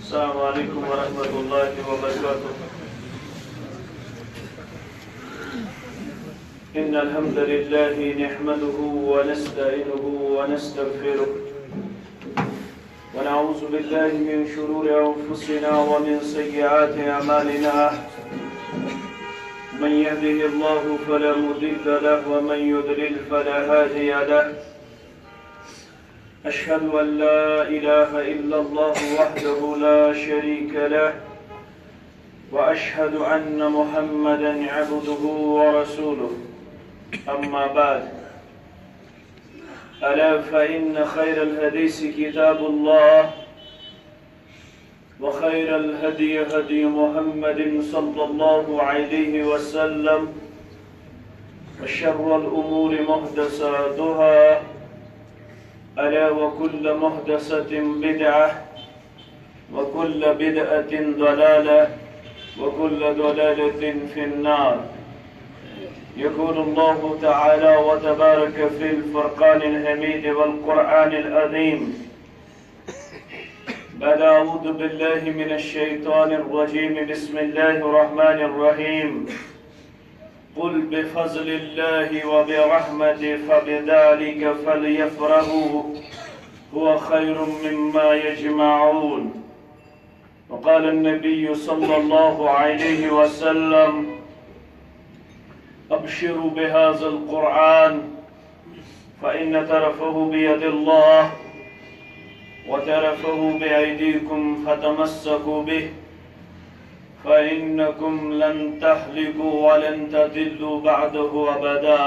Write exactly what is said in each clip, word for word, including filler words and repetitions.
السلام عليكم ورحمة الله وبركاته. إن الحمد لله نحمده ونستعينه ونستغفره، ونعوذ بالله من شرور أنفسنا ومن سيئات أعمالنا. من يهده الله فلا مضل له، ومن يضلل فلا هادي له. أشهد أن لا إله إلا الله وحده لا شريك له، وأشهد أن محمدا عبده ورسوله. أما بعد، ألا فإن خير الحديث كتاب الله، وخير الهدي هدي محمد صلى الله عليه وسلم، وشر الأمور محدثاتها، ألا وكل محدثة بدعة، وكل بدعة ضلالة، وكل ضلالة في النار. يقول الله تعالى وتبارك في الفرقان الحميد والقرآن العظيم، بعد أعوذ بالله من الشيطان الرجيم، بسم الله الرحمن الرحيم. قل بفضل الله وبرحمته فبذلك فليفرحوا هو خير مما يجمعون. وقال النبي صلى الله عليه وسلم: أبشروا بهذا القرآن، فإن طرفه بيد الله، وطرفه بأيديكم، فتمسكوا به، فإنكم لن تهلكوا ولن تضلوا بعده أبدا.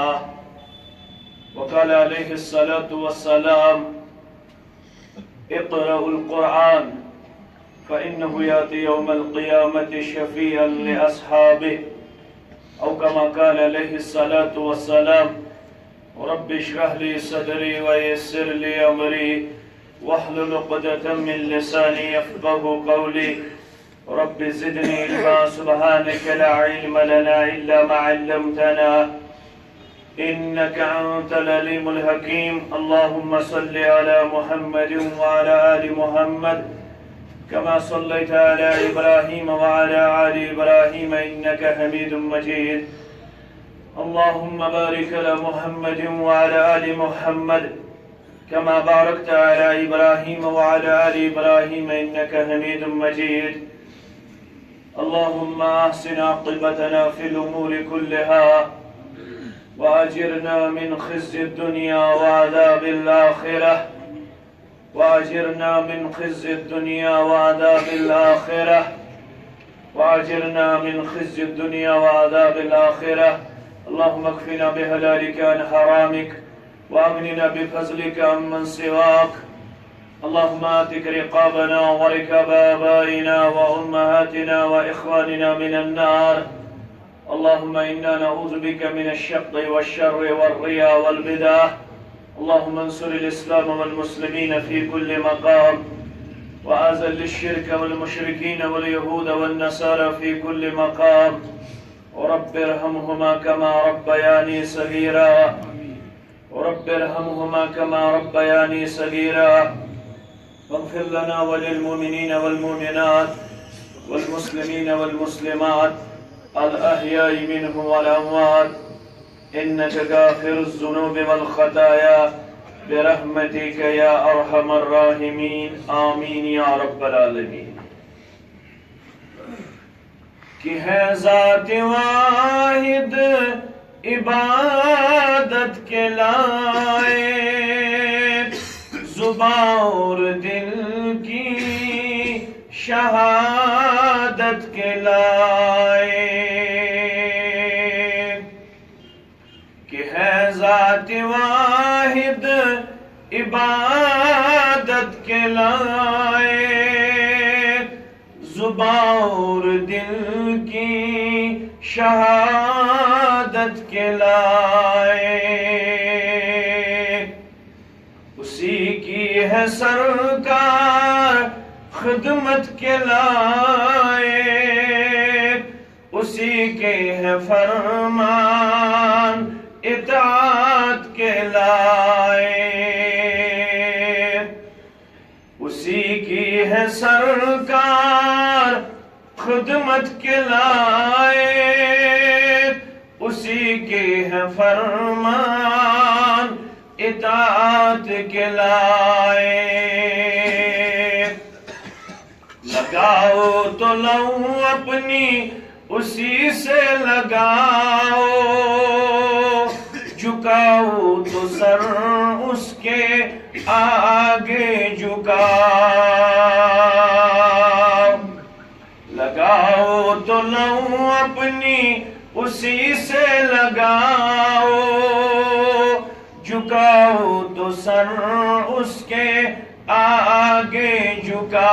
وقال عليه الصلاة والسلام: اقرأوا القرآن، فإنه يأتي يوم القيامة شفيعا لأصحابه، أو كما قال عليه الصلاة والسلام. رب اشرح لي صدري ويسر لي أمري واحلل عقدة من لساني يفقه قولي. رب زدني علما، سبحانك لا علم لنا إلا ما علمتنا، إنك أنت العليم الحكيم. اللهم صل على محمد وعلى آل محمد، كما صليت على إبراهيم وعلى آل إبراهيم، إنك حميد مجيد. اللهم بارك على محمد وعلى آل محمد، كما باركت على إبراهيم وعلى آل إبراهيم، إنك حميد مجيد. اللهم أحسن عاقبتنا في الأمور كلها، وأجرنا من خزي الدنيا وعذاب الآخرة، وأجرنا من خزي الدنيا وعذاب الآخرة، وأجرنا من خزي الدنيا وعذاب الآخرة. اللهم اكفنا بحلالك عن حرامك، وأغننا بفضلك عمن سواك. اللهم اعتق رقابنا ورقاب آبائنا وأمهاتنا وإخواننا من النار. اللهم إنا نعوذ بك من الشق والشر والريا والبدع. اللهم انصر الإسلام والمسلمين في كل مقام، وأذل الشرك والمشركين واليهود والنصارى في كل مقام. رب ارحمهما كما ربياني صغيرا. رب ارحمهما كما ربياني صغيرا. واغفر لنا وللمؤمنين والمؤمنات والمسلمين والمسلمات الأحياء منهم والأموات، إنك غافر الذنوب والخطايا، برحمتك يا أرحم الراحمين. آمين يا رب العالمين. کہ ہے ذات واحد عبادت کے لائق، زباں اور دل کی شہادت کے لائق، کہ ہے ذات واحد عبادت کے لائق، زباں اور دل کی شہادت کے لائق۔ اسی کی ہے سرکار خدمت کے لائق، اسی کے ہے فرمان اطاعت کے لائق، اسی کی ہے سرکار خدمت کے لائق، اسی کے ہیں فرمان اطاعت کے لائق۔ لگاؤ تو لو اپنی اسی سے لگاؤ، جھکاؤ تو سر اس کے آگے جھکاؤ۔ لگاؤ تو لو اپنی اسی سے لگاؤ، جھکاؤ تو سر اس کے آگے جھکاؤ۔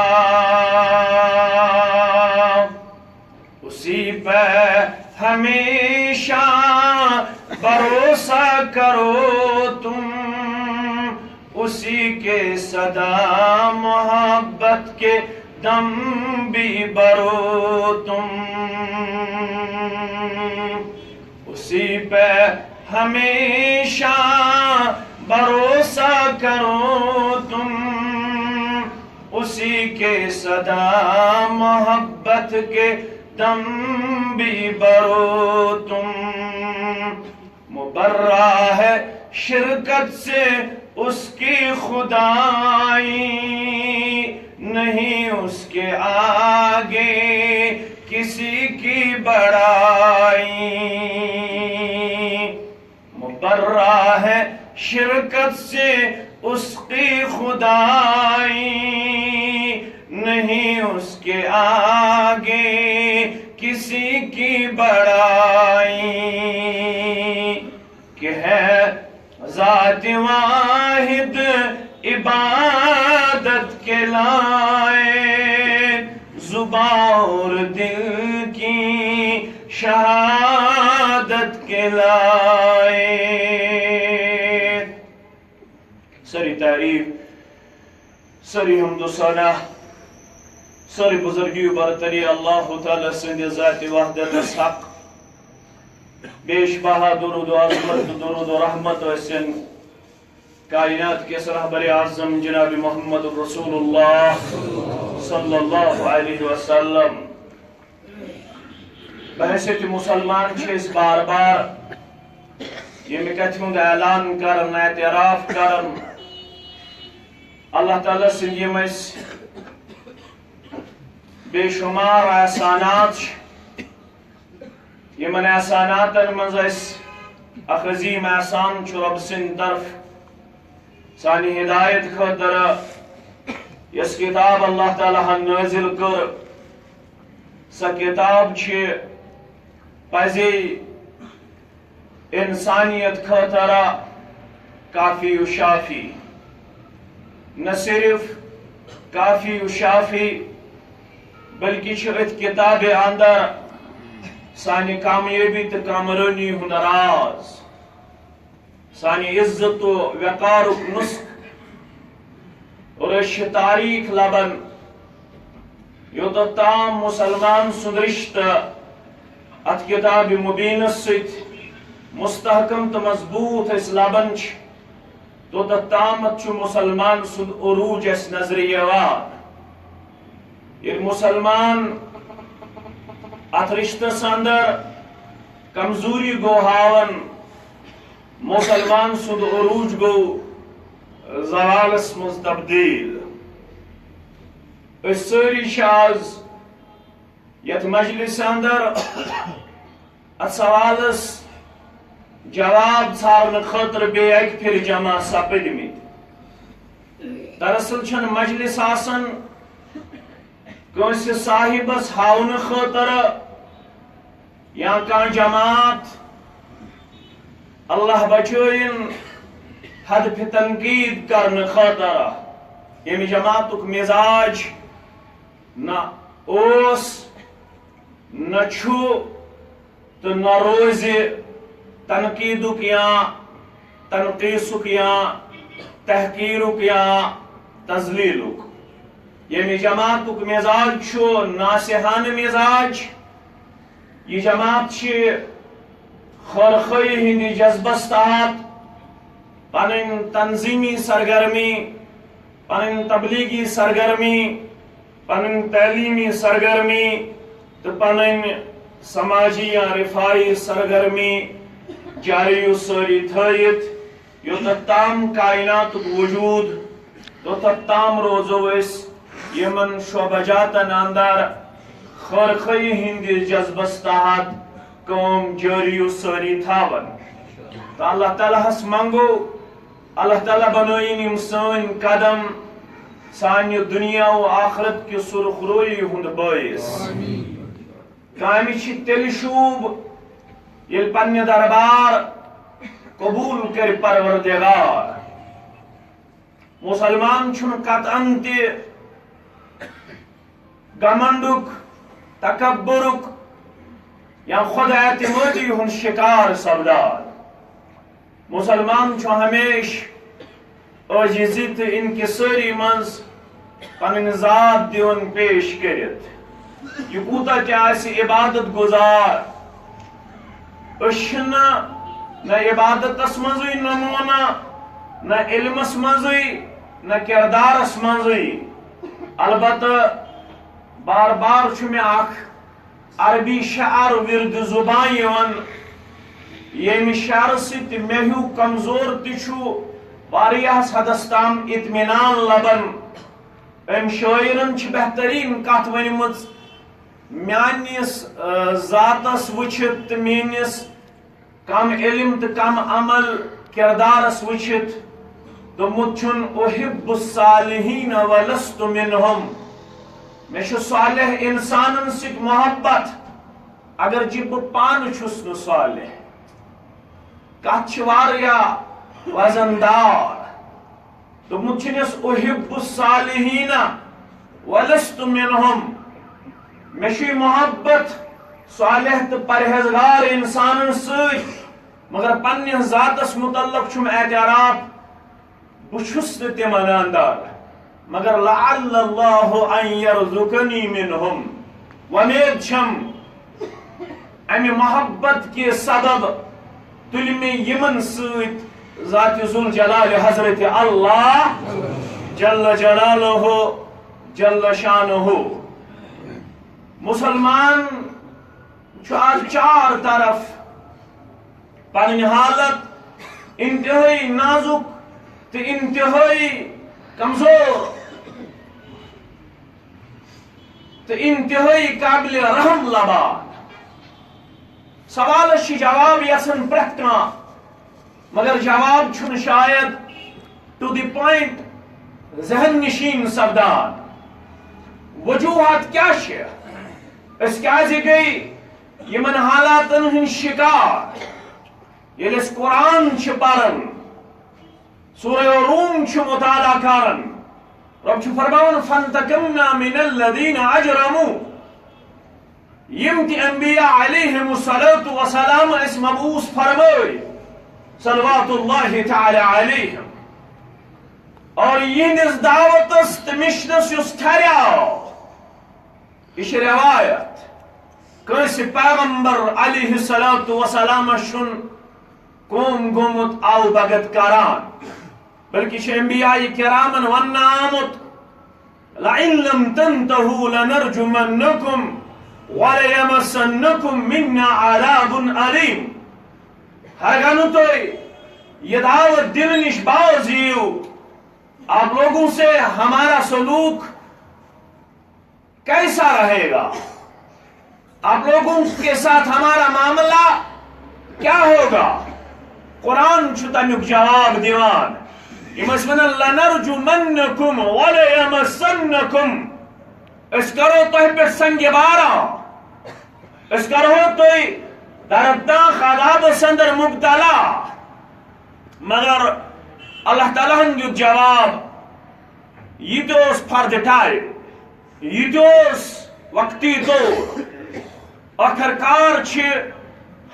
اسی پہ ہمیشہ بھروسہ کرو تم، اسی کے سدا محبت کے دم بھی بھرو تم، اسی پہ ہمیشہ بھروسہ کرو تم، اسی کے سدا محبت کے دم بھی بھرو تم۔ مبرا ہے شرکت سے اس کی خدائی، نہیں اس کے آگے کسی کی بڑائی۔ مبرا ہے شرکت سے اس کی خدائی، نہیں اس کے آگے کسی کی بڑائی۔ کہ ہے ذات واحد عبادت کے لائق، زباں اور دل کی شہادت کے لائق۔ سری تعریف، سری حمد و ثنا، سری بزرگی و برتری اللہ تعالی سند ذات وحدتس حق۔ بیش بہا درود و عظمت، درود و رحمت ٲسِن کائنات کِس رہبر اعظم جناب محمد رسول اللہ صلی اللہ علیہ وسلم۔ بحیثیت مسلمان چھِ أسۍ بار بار ییٚمہِ کتھِ ہُنٛد اعلان کران، اعتراف کران، اللہ تعالیٰ سٕنٛدۍ یِم أسۍ بے شمار احسانات چھِ، یِمن احساناتن منٛز اَسہِ اکھ عظیٖم احسان چھُ رۄب سٕنٛدِ طرفہٕ سانہِ ہدایت خٲطرٕ یۄس کتاب اللہ تعالیٰ ہن نٲزِل کٔر۔ سۄ کتاب چھِ پزے انسانیت خٲطرٕ کافی و شافی۔ نہ صرف کافی و شافی، بلکہ چھُ أتھۍ کتابہِ اندر سانہِ کامیٲبی تہٕ کامرٲنی ہُنٛد راز، سانہِ عزت و وقارُک نسخہٕ۔ اور أسۍ چھِ تاریخ لبان، یوتتھ تام مسلمان سُنٛد رشتہٕ اتھ کتاب مبینس سۭتۍ مستحکم تہٕ مضبوط أسۍ لبان چھِ، توتتھ تامتھ چھُ مسلمان سُنٛد عروج اَسہِ نظرِ یِوان۔ ییٚلہِ مسلمان اتھ رشتس اندر کمزوری گوٚو ہاوان، مسلمان سُنٛد عروج گوٚو زوالس منٛز تبدیل۔ أسۍ سٲری چھِ آز یتھ مجلس اندر اتھ سوالس جواب ژھارنہٕ خٲطرٕ بیٚیہِ اکہِ پھِرِ جمع سپدمٕتۍ۔ دراصل چھنہٕ مجلس آسان کٲنٛسہِ صاحبس ہاونہٕ خٲطرٕ یا کانٛہہ جماعت، اللہ بچٲیِن، ہدفِ تنقید کرنہٕ خٲطرٕ۔ ییٚمہِ جماعتُک مزاج نہ اوس، نہ چھُ تہٕ نہ روزِ تنقیدُک یا تنقیصُک یا تحقیرُک یا تذلیلُک۔ ییٚمہِ جماعتُک مزاج چھُ ناصحانہٕ مزاج۔ یہِ جماعت چھِ خٲرخٲہی ہٕنٛدِ جذبس تحت پنٕنۍ تنظیمی سرگرمی، پنٕنۍ تبلیغی سرگرمی، پنٕنۍ تعلیمی سرگرمی تہٕ پنٕنۍ سماجی یا رفاہی سرگرمی جاری و سٲری تھٲیِتھ، یوٚتتھ تام کائناتُک وجود، توٚتتھ تام روزو أسۍ یِمن شعبہ جاتن اندر خٲرخٲہی ہٕنٛدِ جذبس تحت کٲم جٲری و سٲری تھاوان۔ تہٕ اللہ تعالیٰ ہس منگو، اللہ تعالیٰ بنٲیِن یِم سٲنۍ قدم سانہِ دُنیا و آخرت کہِ سُرخ رویی ہُنٛد بٲعث۔ کامہِ چھِ تیٚلہِ شوٗب، ییٚلہِ پننہِ دربار قبوٗل کرِ پروردگار۔ مسلمان چھُنہٕ قطعاً تہِ گمنڈُک، تکبرُک یا خود اعتمٲدی ہُنٛد شکار سپدان۔ مسلمان چھُ ہمیشہ عٲجزی تہٕ انکسٲری منٛز پنٕنۍ ذات دِوان پیش کٔرِتھ۔ یہِ کوٗتاہ تہِ آسہِ عبادت گزار، أسۍ چھِنہٕ نہ عبادتس منٛزٕے نمونہٕ، نہ علمس منٛزٕے، نہ کردارس منٛزٕے۔ البتہ بار بار چھُ مےٚ اکھ عربی شعر ورد زبان یِوان، ییٚمہِ شعرٕ سۭتۍ مےٚ ہیوٗ کمزور تہِ چھُ واریاہس حدس تام اطمینان لبان۔ أمۍ شٲعرن چھِ بہتریٖن کتھ ؤنمٕژ، میانِس، آ، ذاتس وٕچھِتھ تہٕ میٲنِس کم علم تہٕ کم عمل کردارس وٕچھِتھ دوٚپمُت چھُن، "احب الصالحین ولست منہم"۔ مےٚ چھُ صالح انسانن سۭتۍ محبت، اگر چہِ بہٕ پانہٕ چھُس نہٕ صالح۔ کتھ چھِ واریاہ وزن دار۔ دوٚپمُت چھُنس، "احب الصالحین ولست منہم"۔ مےٚ چھُ محبت صالح تہٕ پرہیزگار انسانن سۭتۍ، مگر پننہِ ذاتس متعلق چھُم اعتراف، بہٕ چھُس نہٕ تِمن اندر، مگر لعل اللہ ان یرزقنی منہم۔ وۄمید چھم امہِ محبت کہِ سبب تُلہِ مےٚ یِمن سۭتۍ ذات ذوالجلال حضرت اللہ جل جلالہ جل شانہ۔ مسلمان چھُ آز چار طرف پنٕنۍ حالت انتہٲئی نازُک تہٕ انتہٲئی کمزور تہٕ انتہٲئی قابل رحم لبان۔ سوالس چھِ جواب یژھان پرٛٮ۪تھ کانٛہہ، مگر جواب چھُنہٕ شاید to the point ذہن نشین سپدان۔ وجوہات کیٛاہ چھِ؟ أسۍ کیٛازِ گٔے یِمن حالاتن ہٕنٛدۍ شکار؟ ییٚلہِ أسۍ قرآن چھِ پران، سورہ روم چھِ مطالعہ کران، رب چھُ فرماوان، "فانتقمنا من الذین اجرموا"۔ یِم تہِ انبیاء علیہم الصلوۃ والسلام اَسہِ مبعوث فرمٲے، صلوات اللہ تعالی علیہم، اور یِہنٛدِس دعوتس تہٕ مشنس یُس ٹھہریاو، یہِ چھِ روایت، کٲنٛسہِ پیغمبر علیہ الصلوۃ والسلامس چھُنہٕ قوم گوٚمُت آو بھگت کران، بلکہِ چھُ انبیاء کرامن وننہٕ آمُت، "لئن لم تنتہوا لنرجمنکم وليمسنکم منا عذاب الیم"۔ ہرگاہ نہٕ تُہۍ یہِ دعوت دِنہٕ نِش باز یِیِو، آپ لوگوں سے ہمارا سلوک کیسا رہے گا؟ آپ لوگوں کے ساتھ ہمارا معاملہ کیا ہوگا؟ قرآن چھُ تمیُک جواب دِوان۔ یِم ٲسۍ وَنان، "لنرجمنکم ولیمسنکم"، أسۍ کرو تۄہہِ پٮ۪ٹھ سنگِ باران، أسۍ کرہو تُہۍ دردناک عذابس اندر مبتلا۔ مگر اللہ تعالیٰ ہن دیُت جواب، یہِ تہِ اوس فرد ٹائم، یہِ تہِ اوس وقتی طور۔ ٲخر کار چھِ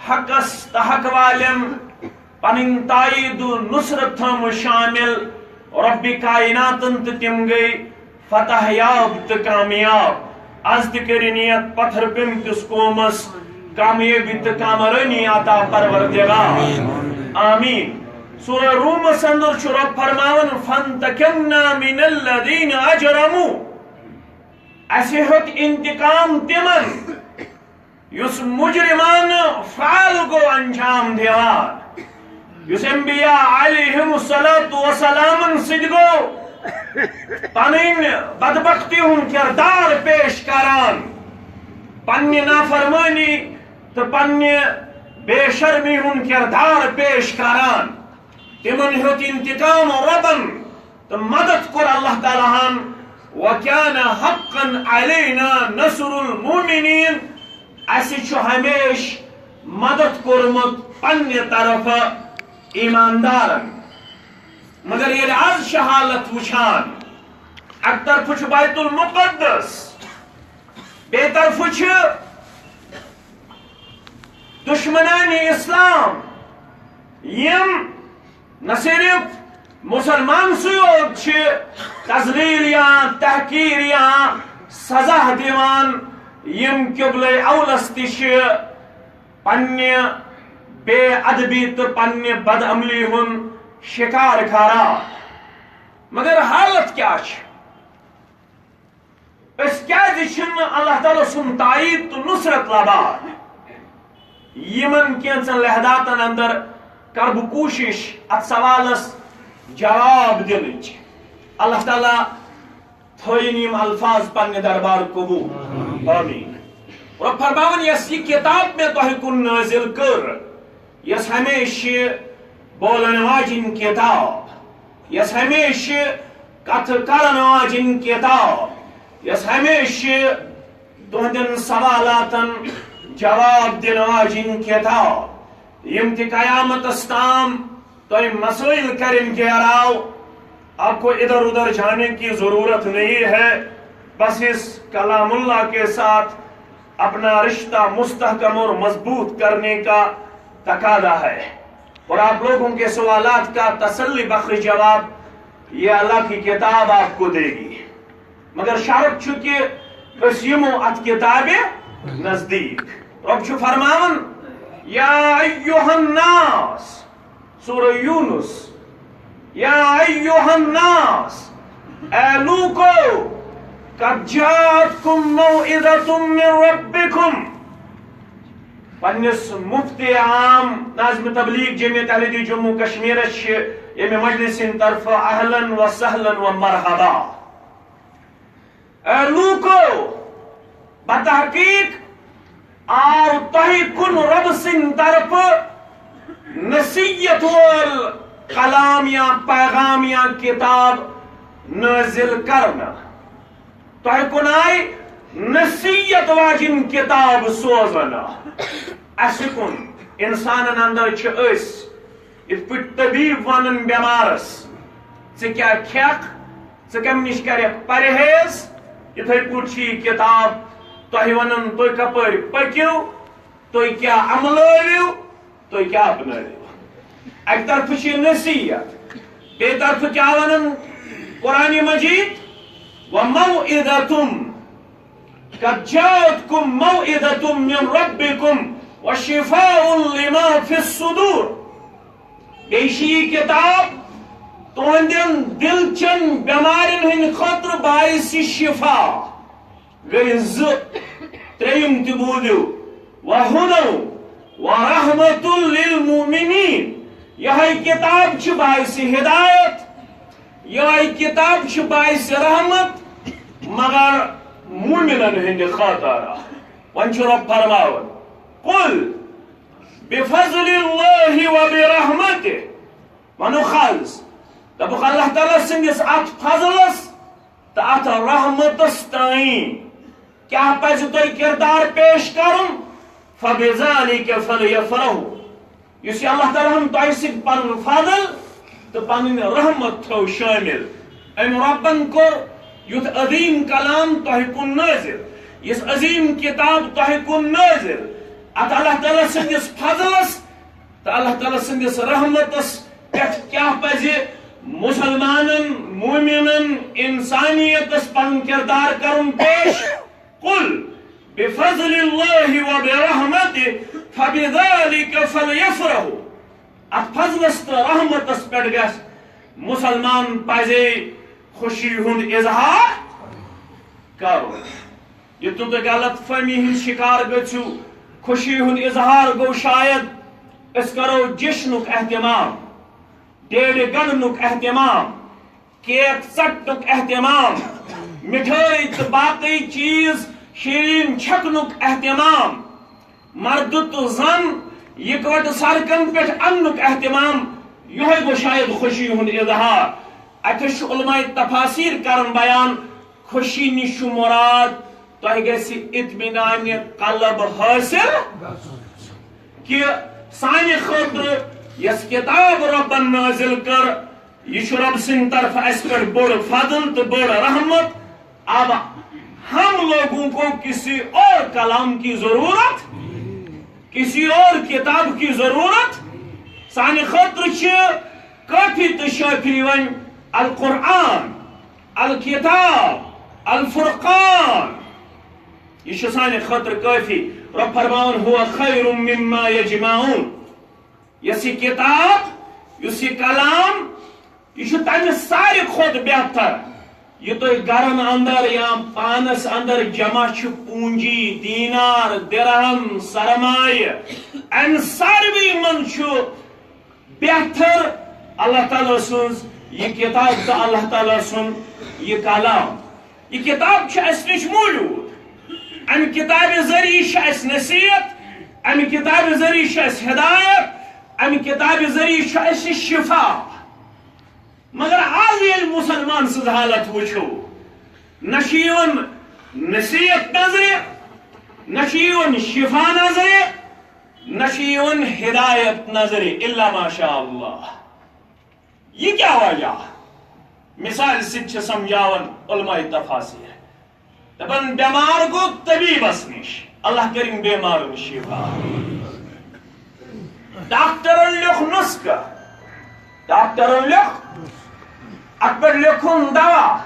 حقس تہٕ حق والٮ۪ن پنٕنۍ تائید و نصرت تھٲومٕژ شامل رب کائناتن، تہٕ تِم گٔے فتح یاب تہٕ کامیاب۔ از تہِ کٔرِن یتھ پتھر پیٚمتِس قومس کامیٲبی تہٕ کامرٲنی عطا پروردگار۔ آمین۔ سورہ رومس اندر چھُ رب فرماوان، "فانتقمنا من الذین اجرموا"۔ اسہِ ہیوٚت انتقام تِمن، یُس مجرمانہٕ فعل گوٚو انجام دِوان، یُس انبیاء علیہم الصلوۃ والسلامن سۭتۍ گوٚو پنٕنۍ بدبختی ہُنٛد کردار پیش کران، پننہِ نافرمٲنی تہٕ پننہِ بے شرمی ہُنٛد کردار پیش کران۔ تِمن ہیوٚت انتقام رۄبن تہٕ مدد کوٚر اللہ تعالیٰ ہن۔ وَكَانَ حَقًّا عَلَيْنَا نَصْرُ الْمُؤْمِنِينَ۔ اسہِ چھُ ہمیشہ مدد کوٚرمُت پننہِ طرفہٕ ایماندارن۔ مگر ییٚلہِ از چھِ حالت وٕچھان، اکہِ طرفہٕ چھُ بیت المقدس، بیٚیہِ طرفہٕ چھِ دشمنان اسلام، یم نہ صرف مسلمان سٕے یوت چھِ تذلیل یا تحقیر یا سزا دِوان، یم قبلہ اولس تہِ چھِ پننہِ بے ادبی تہٕ پننہِ بدعملی ہُنٛد شکار کران۔ مگر حالت کیٛاہ چھِ؟ أسۍ کیٛازِ چھِنہٕ اللہ تعالیٰ سُنٛد تائید تہٕ نصرت لبان؟ یِمن کینٛژن لحظاتن اندر کرٕ بہٕ کوٗشش اتھ سوالس جواب دِنٕچ۔ اللہ تعالیٰ تھٲیِن یِم الفاظ پننہِ دربار قبول۔ آمین۔ رۄب فرماوان، یۄس یہِ کتاب مےٚ تۄہہِ کُن نٲزِل کٔر، یۄس ہمیشہِ بولن واجِنۍ کتاب، یۄس ہمیشہِ کتھٕ کرن واجِنۍ کتاب، یۄس ہمیشہِ تُہنٛدٮ۪ن سوالاتن جواب دِنہٕ واجِنۍ کتاب، یِم تہِ قیامتس تام تۄہہِ مسائل کرن گھیراو، آپ کو ادھر ادھر جانے کی ضرورت نہیں ہے، بس اس کلام اللہ کے ساتھ اپنا رشتہ مستحکم اور مضبوط کرنے کا تقاضا ہے، اور آپ لوگوں کے سوالات کا تسلی بخش جواب یہ اللہ کی کتاب آپ کو دے گی۔ مگر شرط چھُ کہِ أسۍ یِمو اتھ کتابہِ نزدیٖک۔ رۄب چھُ فرماوان، یا ایھا الناس، سورہ یونس، یا ایھا الناس، اے لوٗکو، قد جاءتکم موعظۃ من ربکم۔ پننِس مفتی عام ناظم تبلیغ جمعیت اہل حدیث جموں کشمیرس چھِ ییٚمہِ مجلس سٕنٛدِ طرفہٕ اہلا و سہلا و مرحبا۔ اے لوٗکو، بتحقیق آو تۄہہِ کُن رۄب سٕنٛدِ طرفہٕ نصیحت وول کلام یا پیغام یا کتاب نٲزِل کرنہٕ۔ تۄہہِ کُن آیہِ نصیحت واجِنۍ کتاب سوزنہٕ۔ اسہِ کُن، انسانن اندر چھِ أسۍ، یِتھ پٲٹھۍ طبیب ونان بٮ۪مارس، "ژٕ کیٛاہ کھٮ۪کھ، ژٕ کمہِ نِش کرکھ پرہیز"، یِتھے پٲٹھۍ چھِ یہِ کتاب تۄہہِ ونان، تُہۍ کپٲرۍ پٔکِو، تُہۍ کیٛاہ عملٲوِو، تُہۍ کیٛاہ اپنٲوِو۔ اکہِ طرفہٕ چھِ یہِ نصیحت، بیٚیہِ طرفہٕ کیٛاہ ونان قرآن مجید، وموعظۃ، قد جاءتکم موعظۃ من ربکم وشفاء لما فی الصدور۔ بیٚیہِ چھِ یہِ کتاب تُہنٛدٮ۪ن دِل چٮ۪ن بٮ۪مارٮ۪ن ہٕنٛدِ خٲطرٕ باعث شفا۔ گٔے زٕ، ترٛیٚیِم تہِ بوٗزِو، وہدی ورحمۃ للمؤمنین۔ یِہوٚے کتاب چھِ باعث ہدایت، یِہوٚے کتاب چھِ باعث رحمت، مگر مومنن ہٕنٛدِ خٲطرٕ۔ وۄنۍ چھُ رۄب فرماوان، قل بفضل اللہ وبرحمتہ۔ ونُکھ حظ، دپُکھ اللہ تعالیٰ سٕنٛدِس اتھ فضلس تہٕ اتھ رحمتس تام کیٛاہ پزِ تۄہہِ کردار پیش کرُن؟ فبذلک فلیفرحوا۔ یُس یہِ اللہ تعالیٰ ہن تۄہہِ سۭتۍ پنُن فضل تہٕ پنٕنۍ رحمت تھٲو شٲمِل، أمۍ رۄبن کوٚر یُتھ عظیٖم کلام تۄہہِ کُن نٲزِل، یُس عظیٖم کتاب تۄہہِ کُن نٲزِل، اتھ اللہ تعالیٰ سٕنٛدِس فضلس تہٕ اللہ تعالیٰ سٕنٛدِس رحمتس پٮ۪ٹھ کیٛاہ پزِ مسلمانن، مومنن، انسانیتس پنُن کردار کرُن پیش؟ قل بفضل اللہ وبرحمتہ فبذلک فلیفرحوا۔ اتھ فضلس تہٕ رحمتس پٮ۪ٹھ گژھِ مسلمان پزے خوشی ہُنٛد اظہار۔ کرو۔ یہِ تُہۍ غلط فہمی ہٕنٛدۍ شکار گٔژھِو، خوشی ہُنٛد اظہار گوٚو شاید، أسۍ کرو جشنُک اہتمام، ڈیڈِ گنڈنُک اہتمام، کیک ژٹنُک اہتمام، مِٹھٲے تہٕ باقٕے چیٖز شیٖرِن چھکنُک اہتمام، مردٕ تہٕ زن یکوٹہٕ سڑکن پٮ۪ٹھ اننُک اہتمام، یِہوٚے گوٚو شاید خوشی ہُنٛد اظہار۔ اتھس چھُ علماء تفاسیر کران بیان، خوشی نِش چھُ مراد تۄہہِ گژھِ اطمینان قلب حٲصِل کہِ سانہِ خٲطرٕ یۄس کِتاب رۄبن نٲزِل کٔر، یہِ چھُ رۄب سٕنٛدِ طرفہٕ اَسہِ پٮ۪ٹھ بوٚڑ فضل تہٕ بٔڑ رحمت۔ اب ہم لوگوں کو کسی اور کلام کی ضرورت، کسی اور کتاب کی ضرورت۔ سانہِ خٲطرٕ چھِ کٲفی تہٕ شٲفی وۄنۍ القرآن، الکتاب، الفرقان۔ یہِ چھُ سانہِ خٲطرٕ کٲفی۔ رۄب فرماوان، "هو خیر مما یجمعون۔" یۄس یہِ کتاب، یُس یہِ کلام، یہِ چھُ تمہِ ساروی کھۄتہٕ بہتر۔ یہِ تُہۍ گرن اندر یا پانس اندر جمع چھِ، پونجی، دینار، درہم، سرمایہ، امہِ ساروی منٛز چھُ بہتر اللہ تعالیٰ سٕنٛز یہِ کتاب تہٕ اللہ تعالیٰ سُنٛد یہِ کلام۔ یہِ کتاب چھِ اَسہِ نِش موٗجوٗد۔ اَمہِ کتابہِ ذٔریعہٕ چھِ اَسہِ نصیحت، اَمہِ کتابہِ ذٔریعہٕ چھِ اَسہِ ہدایت، اَمہِ کتابہِ ذٔریعہٕ چھُ اَسہِ شفا۔ مگر آز ییٚلہِ مُسلمان سٕنٛز حالت وٕچھو، نہ چھِ یِوان نصیحت نظرِ، نہ چھِ یِوان شفا نظرِ، نہ چھِ یِوان ہدایت نظرِ، الا ماشاء اللہ۔ یہِ کیٛاہ وجہ؟ مثال سۭتۍ چھِ سمجھاوان علماء تفاسیر۔ دپان، بٮ۪مار گوٚو طبیبس نِش، اللہ کٔرِن بٮ۪مارن شفا۔ ڈاکٹرن لیوٚکھ نُسخہٕ، ڈاکٹرن لیوٚکھ، اتھ پٮ۪ٹھ لیوٚکھُن دوا،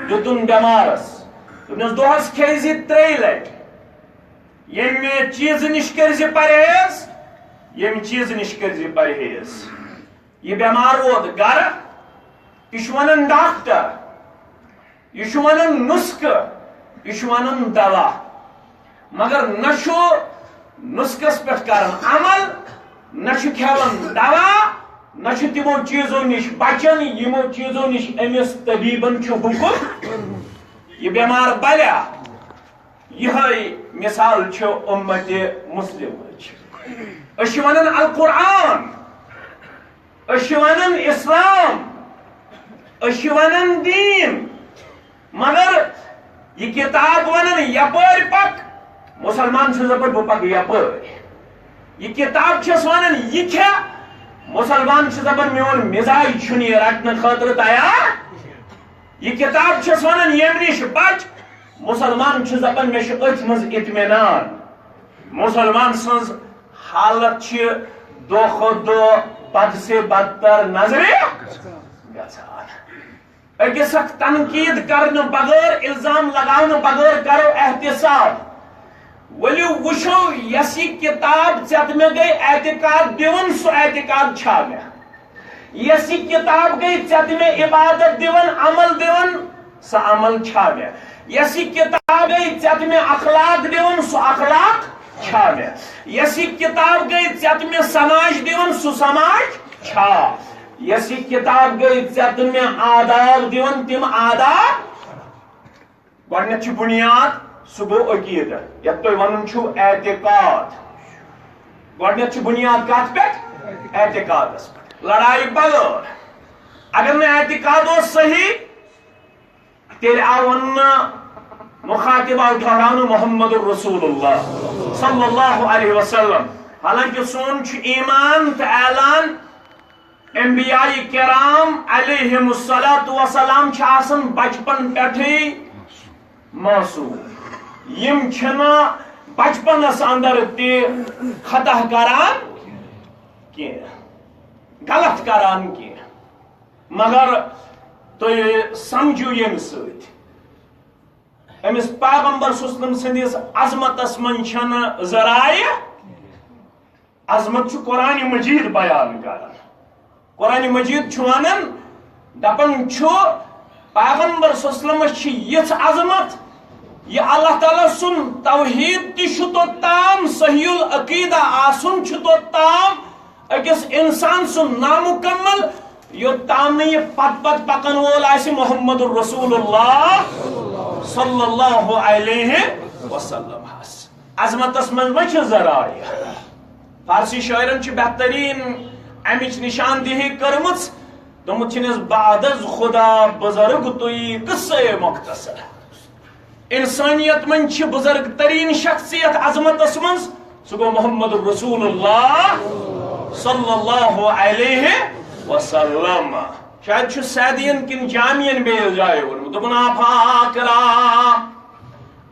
دیُتُن بٮ۪مارس، دوٚپنس، دۄہس کھیٚیہِ زِ ترٛیٚیہِ لٹہِ، ییٚمہِ چیٖزٕ نِش کٔرۍ زِ پرہیز، ییٚمہِ چیٖزٕ نِش کٔرۍ زِ پرہیز۔ یہِ بٮ۪مار ووت گرٕ، یہِ چھُ ونان ڈاکٹر، یہِ چھُ ونان نُسخہٕ، یہِ چھُ ونان دوا، مگر نہ چھُ نُسخس پٮ۪ٹھ کران عمل، نہ چھُ کھٮ۪وان دوا، نہ چھُ تِمو چیٖزو نِش بچان، یِمو چیٖزو نِش أمِس طبیبن چھُ حُکم۔ یہِ بٮ۪مار بلیا۔ یِہوٚے مثال چھُ اُمتِ مُسلِمٕچ۔ أسۍ چھِ ونان القرآن، أسۍ چھِ ونان اسلام، أسۍ چھِ ونان دیٖن، مگر یہِ کتاب ونان یپٲرۍ پک، مُسلمان چھُ دپان بہٕ پکہٕ یپٲرۍ۔ یہِ کتاب چھَس ونان یہِ کھےٚ، مُسلمان چھُ دپان میون مزاج چھُنہٕ یہِ رٹنہٕ خٲطرٕ تیار۔ یہِ کتاب چھَس ونان ییٚمہِ نِش بچ، مُسلمان چھُ دپان مےٚ چھُ أتھۍ منٛز اطمینان۔ مُسلمان سٕنٛز حالت چھِ دۄہ کھۄتہٕ دۄہ بد سے بدتر نظرِ گژھان۔ أکِس اکھ تنقید کرنہٕ بغٲر، الزام لگاونہٕ بغٲر کرو احتساب۔ ؤلِو وٕچھو، یۄس یہِ کتاب ژےٚ تہٕ مےٚ گٔے اعتقاد دِوان، سُہ اعتقاد چھا مےٚ؟ یۄس یہِ کتاب گٔے ژےٚ تہٕ مےٚ عبادت دِوان، عمل دِوان، سۄ عمل چھا مےٚ؟ یۄس یہِ کتاب گٔے ژےٚ تہٕ مےٚ اخلاق دِوان، سُہ اخلاق چھا مےٚ؟ یۄس یہِ کتاب گٔے ژےٚ تہٕ مےٚ سماج دِوان، سُہ سماج چھا؟ یۄس یہِ کتاب گٔے ژےٚ تہٕ مےٚ آداب دِوان، تِم آداب۔ گۄڈٕنٮ۪تھ چھُ بُنیاد، سُہ گوٚو عقیدٕ، یَتھ تُہۍ وَنان چھِو اعتقاد۔ گۄڈٕنٮ۪تھ چھُ بُنیاد کَتھ پٮ۪ٹھ؟ اعتقادَس پٮ۪ٹھ۔ لڑایہِ بغٲر۔ اگر نہٕ اعتقاد اوس صحیح، تیٚلہِ آو وَننہٕ، مُخاطب آو ٹھہراونہٕ محمد رسول اللہ صلی اللہ علیہ وسلم۔ حالانکہ سون چھُ ایمان تہٕ اعلان انبیاء کرام علیہم الصلوۃ والسلام چھِ آسان بچپن پٮ۪ٹھٕے معصوم۔ یِم چھِنہٕ بچپنس اندر تہِ خطا کران کینٛہہ، غلط کران کینٛہہ۔ مگر تُہۍ سمجھِو ییٚمہِ سۭتۍ أمِس پیغمبر صلی اللہ علیہ وسلم سٕنٛدِس عظمتس منٛز چھَنہٕ ذرایع۔ عظمت چھُ قرآن مجید بیان کران۔ قرآن مجید چھُ ونان، دپان چھُ، پیغمبر صلی اللہ علیہ وسلمس چھِ یِژھ عظمت، یہِ اللہ تعالیٰ سُنٛد توحید تہِ چھُ توٚت تام، صحیح العقیدہ آسُن چھُ توٚت تام، أکِس انسان سُنٛد نامکمل، یوٚت تام نہٕ یہِ پتہٕ پتہٕ پکن وول آسہِ محمد رسول اللہ صلی اللہ علیہ وسلم ہس۔ عظمتس منٛز ما چھِ ذرایع؟ فارسی شٲعرن چھِ بہترین امِچ نشاندہی کٔرمٕژ، دوٚپمُت چھِنس، بعد از خدا بزرگ تویی قصے مختصر۔ انسانیت منٛز چھِ بزرگ ترین شخصیت عظمتس منٛز، سُہ گوٚو محمد رسول اللہ صلی اللہ علیہ وسلم۔ شاید چھُ سعدین کِنہٕ جامین بیٚیِس جایہِ ووٚنمُت، دوٚپُن، آفاق را،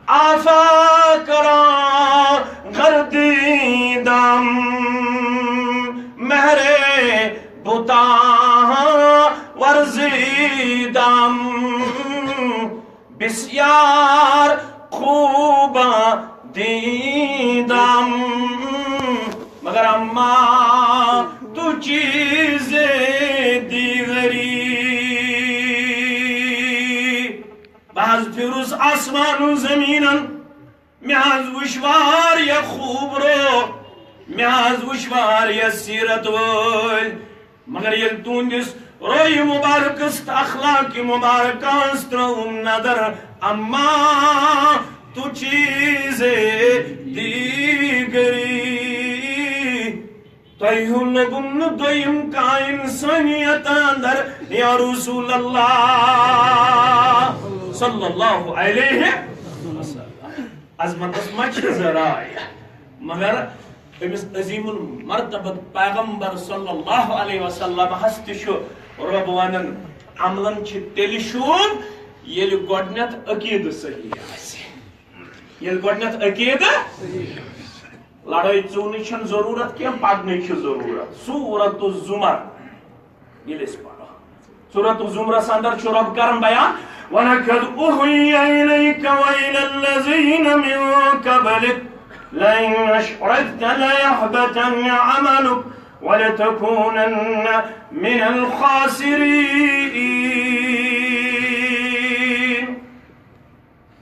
آفاق را گردیدم، مهر بتان ورزیدم، بسیار خوبان دیدم، مگر اما تو چیز دیگری۔ بہٕ حظ پھیوٗرُس آسمان و زمیٖنن، مےٚ حظ وٕچھ واریاہ خوٗبرو، مےٚ حظ وٕچھ واریاہ سیٖرت وٲلۍ، مگر ییٚلہِ تُہنٛدِس رویہِ مُبارکس تہٕ اخلاقِ مُبارکس ترٲوٕم نظر، اما تو چیز دیگری۔ تۄہہِ ہیوٗ لوٚبُم نہٕ دوٚیِم کانٛہہ انسٲنیت اندر، یا رسول اللہ صلی اللہ علیہ وسلم۔ عظمتس ما چھِ ذرایع، مگر أمِس عظیم المرتبت پیغمبر صلی اللہ علیہ وسلم ہس تہِ چھُ رۄب ونان، عملن چھِ تیٚلہِ شوٗب، ییٚلہِ گۄڈٕنٮ۪تھ عقیدٕ صحیح آسہِ۔ ییٚلہِ گۄڈٕنٮ۪تھ عقیدٕ، لڑٲے ژُونٕچ چھَنہٕ ضروٗرت کینٛہہ، پرنٕچ چھِ ضروٗرت۔ سورۃ الزمر ییٚلہِ أسۍ پرو، سورۃ الزمرس اندر چھُ رۄب کران بیان، وَلَقَدْ أُوحِيَ إِلَيْكَ وَإِلَى الَّذِينَ مِن قَبْلِكَ لَئِنْ أَشْرَكْتَ لَيَحْبَطَنَّ عَمَلُكَ وَلَتَكُونَنَّ مِنَ الْخَاسِرِينَ۔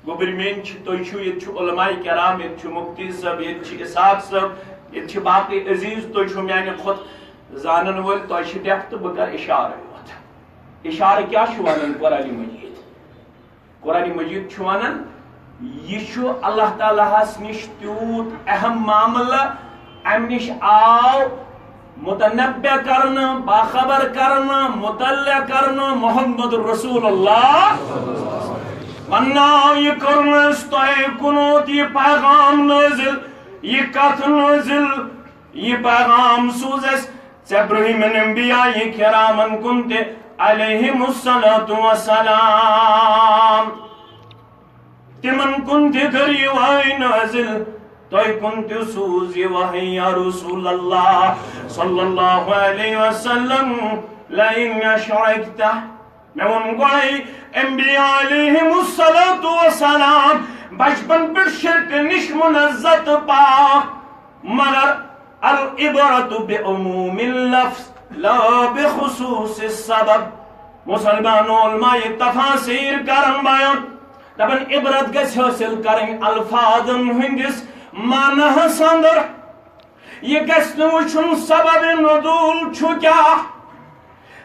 گوٚبرۍ میٲنۍ چھِ، تُہۍ چھِو، ییٚتہِ چھُ علماء کرام، ییٚتہِ چھُ مفتی صٲب، ییٚتہِ چھِ اسحاق صٲب، ییٚتہِ چھِ باقٕے عزیز، تُہۍ چھِو میانہِ کھۄتہٕ زانن وٲلۍ، تۄہہِ چھِ ڈٮ۪پھ تہٕ بہٕ کرٕ اشارٕ یوت۔ اشارٕ کیٛاہ چھُ ونان قرآن مجید؟ قرآن مجید چھُ ونان، یہِ چھُ اللہ تعالیٰ ہس نِش تیوٗت اہم معاملہٕ، امہِ نِش آو متنبع کرنہٕ، باخبر کرنہٕ، مطلع کرنہٕ محمد رسول اللہ۔ وننہٕ آو، یہِ کوٚرنَس تۄہہِ کُنوت یہِ پیغام نٲزِل، یہِ کتھ نٲزِل، یہِ پیغام سوٗز اَسہِ ژےٚ برٛونٛہمٮ۪ن انبیاء کرامن کُن تہِ علیہم الصلوۃ والسلام۔ تِمن کُن تہِ کٔر یہِ وحی نٲزِل، تۄہہِ کُن تہِ سوٗز یہِ وحی یا رسول اللہ صلی اللہ علیہ وسلم۔ لئن اشرکت، مےٚ ووٚن گۄڈے، انبیاء علیہم الصلوۃ والسلام بچپن پٮ۪ٹھ شرکہٕ نِش منزہ تہٕ پاک، مگر العبرة بعموم اللفظ لا بخصوص السبب۔ مسلمان علماء تفاسیر کرن بیان، دپان عبرت گژھِ حٲصِل کرٕنۍ الفاظن ہٕنٛدِس معناہس اندر۔ یہِ گژھِ نہٕ وٕچھُن سبب نزول چھُ کیٛاہ۔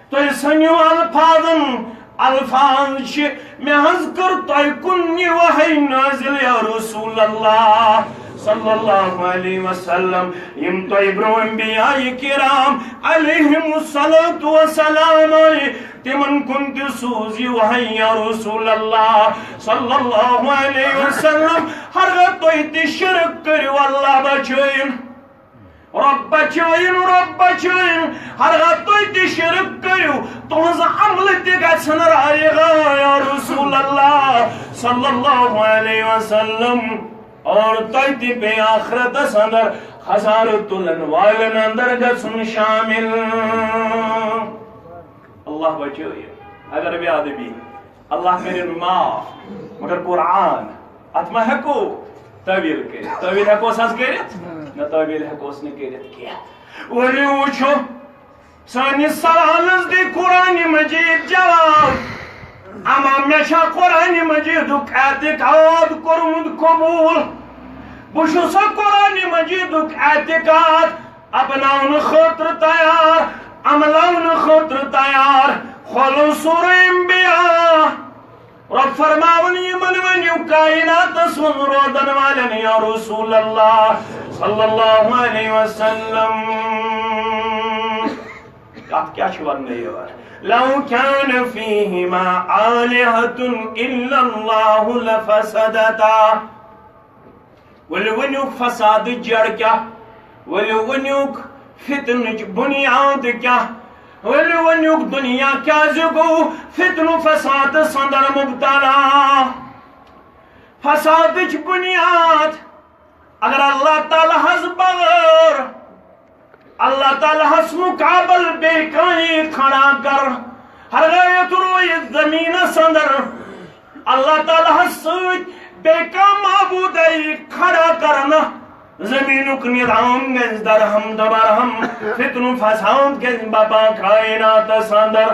تُہۍ سٔنِو الفاظن، الفاظ چھِ، مےٚ حظ کٔر تۄہہِ کُن یہِ وحی نٲزِل یا رسول اللہ صلی اللہ علیہ وسلم۔ یِم تۄہہِ برٛونٛہہ انبیاء کرام علیہم الصلوۃ والسلام آے، تِمن کُن تہِ سوٗز یہِ وحی یا رسول اللہ صلی اللہ علیہ وسلم۔ ہرگاہ تُہۍ تہِ شرک کٔرِو، اللہ بچٲیِن۔ رۄب بچٲیِن، رۄب بچٲیِن، ہرگاہ تُہۍ تہِ شرک کٔرِو، تُہنٛز عملہٕ تہِ گژھن رایگان یا رسول اللہ صلی اللہ علیہ وسلم، اور تۄہہِ تہِ پیٚیہِ آخرتس اندر خسارٕ تُلن والٮ۪ن اندر گژھُن شامل۔ اللہ بچٲیِن، اگر بے ادبی، اللہ کٔرِن معاف، مگر قرآن، اتھ ما ہیٚکو تعویل کٔرِتھ؟ تعویل ہیٚکوس حظ کٔرِتھ؟ نہ، تعویل ہیٚکوس نہٕ کٔرِتھ کینٛہہ۔ ؤلِو وٕچھو، سٲنِس سوالس دی قرآن مجید جواب۔ اما مےٚ چھا قرآن مجیدُک اعتقاد کوٚرمُت قبول؟ بہٕ چھُسا قرآن مجیدُک اعتقاد اپناونہٕ خٲطرٕ تیار، عملاونہٕ خٲطرٕ تیار؟ کھولو سورہ انبیاء۔ رۄب فرماوان، یِمن ؤنِو، کائناتس منٛز روزن والٮ۪ن، یا رسول اللہ صلی اللہ علیہ وسلم، کتھ کیٛاہ چھِ وننہٕ یِوان؟ لو كان فيهما آلهة إلا الله لفسدتا۔ ؤلِو ؤنِوکھ فسادٕچ جڑ کیٛاہ؟ ؤلِو ؤنِوکھ فتنٕچ بُنیاد کیٛاہ؟ ؤلِو ؤنِوکھ دُنیا کیٛازِ گوٚو فتنہٕ فسادس اندر مبتلا؟ فسادٕچ بُنیاد، اگر اللہ تعالیٰ ہس بغٲر، اللہ تعالیٰ ہس مقابل بیٚیہِ کانٛہہ یی کھڑا کر، ہرگاہ یتھ رویہِ زمینس اندر اللہ تعالیٰ ہس سۭتۍ بیٚیہِ کانٛہہ معبوٗد یی کھڑا کرنہٕ، زمینُک نظام گژھِ درہم تہٕ برہم، فتنہٕ فساد گژھِ بپا کائناتس اندر۔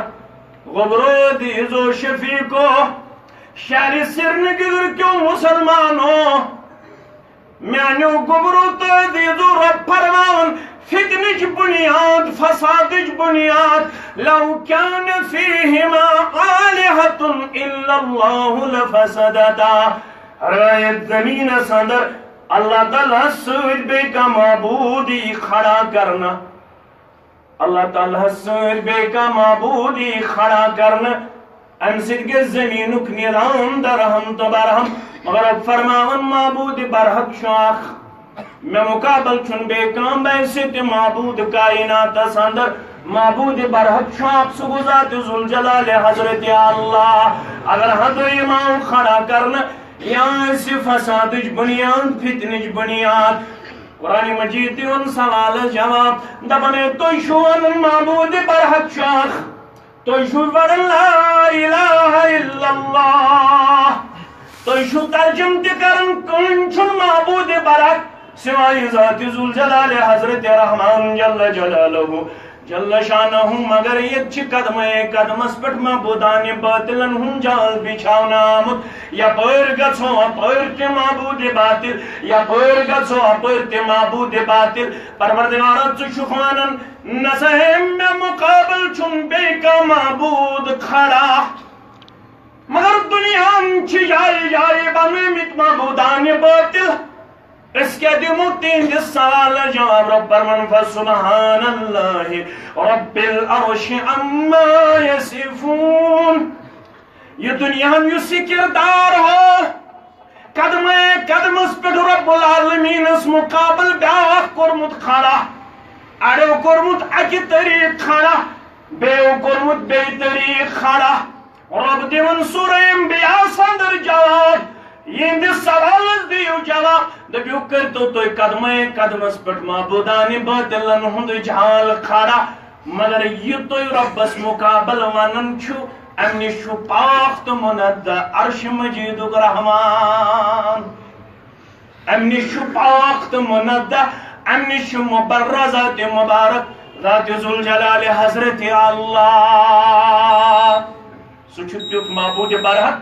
گوٚبرو عزیزو شفیقو، شہرِ سرینگر کیو مسلمانو، میانیو گوٚبرو تہٕ عزیزو، رۄب فرماوان، فتنٕچ بُنیاد، فسادٕچ بُنیاد، لو كان فيهما آلهة إلا الله لفسدتا۔ رٲیت زمینس اندر اللہ تعالیٰ ہس سۭتۍ بیٚیہِ کانٛہہ معبوٗد یی کھڑا کرنہٕ، اللہ تعالیٰ ہس سۭتۍ بیٚیہِ کانٛہہ معبوٗد یی کھڑا کرنہٕ، امہِ سۭتۍ گژھِ زمینُک نظام درہم تہٕ برہم۔ مگر رۄب فرماوان، معبوٗد برحق چھُ اکھ، مےٚ مقابل چھُنہٕ بیٚیہِ کانٛہہ، بہٕ سۭتۍ معبوٗد کائناتس اندر۔ معبوٗد برحق چھُ اکھ، سُہ گوٚو ذات ذوالجلال حضرت اللہ۔ اگر ہتو امام کھڑا کرنہٕ، یا آسہِ فسادٕچ بُنیاد، فتنٕچ بُنیاد۔ قرآن مجید تہِ ووٚن سوالس جواب، دپان ہے، تُہۍ چھِو ونان معبوٗد برحق چھُ اکھ، تُہۍ چھِو ونان لا الہ الا اللہ، تُہۍ چھِو ترجمہٕ تہِ کران، کٕہٕنۍ چھُنہٕ معبوٗد برحق سوائے ذات ذوالجلال حضرت رحمان جل جلالہ۔ جل شانہ، مگر ییٚتہِ چھِ قدمے قدمس پٮ۪ٹھ معبوٗدانِ باطلن ہُنٛد جال بِچھاونہٕ آمُت۔ یپٲرۍ گژھو، اپٲرۍ تہِ معبوٗدِ باطل، یپٲرۍ گژھو، اپٲرۍ تہِ معبوٗدِ باطل۔ پروردگارا، ژٕ چھُکھ ونان، نہ سا ہے مےٚ مقابل چھُنہٕ بیٚیہِ کانٛہہ معبوٗد کھڑا۔ مگر دُنیاہن چھِ جایہِ جایہِ بنٲومٕتۍ معبوٗدانِ باطل۔ أسۍ کیٛاہ دِمو تِہنٛدِس سوالس جواب؟ رۄب فرمان، فسبحان اللہ رب العرش عما یصفون۔ یہِ دُنیاہن یُس یہِ کردار ہو، قدمے قدمس پٮ۪ٹھ رب العالمینس مقابل بیٛاکھ کوٚرمُت کھڑا، اَڑیو کوٚرمُت اَکہِ طریٖقہٕ کھڑا، بیٚیو کوٚرمُت بیٚیہِ طریٖقہٕ کھڑا۔ رۄب دِوان سورہ انبیاہس اندر جواب، یِہنٛدِس سوالس دِیِو جواب۔ دٔپِو، کٔرۍتو تُہۍ قدمے قدمس پٮ۪ٹھ معبوٗدانِ باطلن ہُنٛد جال کھڑا، مگر یہِ تُہۍ رۄبس مقابل ونان چھِو، امہِ نِش چھُ پاک تہٕ منزہ عرش مجیدُک رحمان۔ امہِ نِش چھُ پاک تہٕ منزہ، امہِ نِش چھُ مبرہ ذاتِ مبارک، ذاتِ ذوالجلال حضرت اللہ۔ سُہ چھُ تیُتھ معبوٗدِ برحق،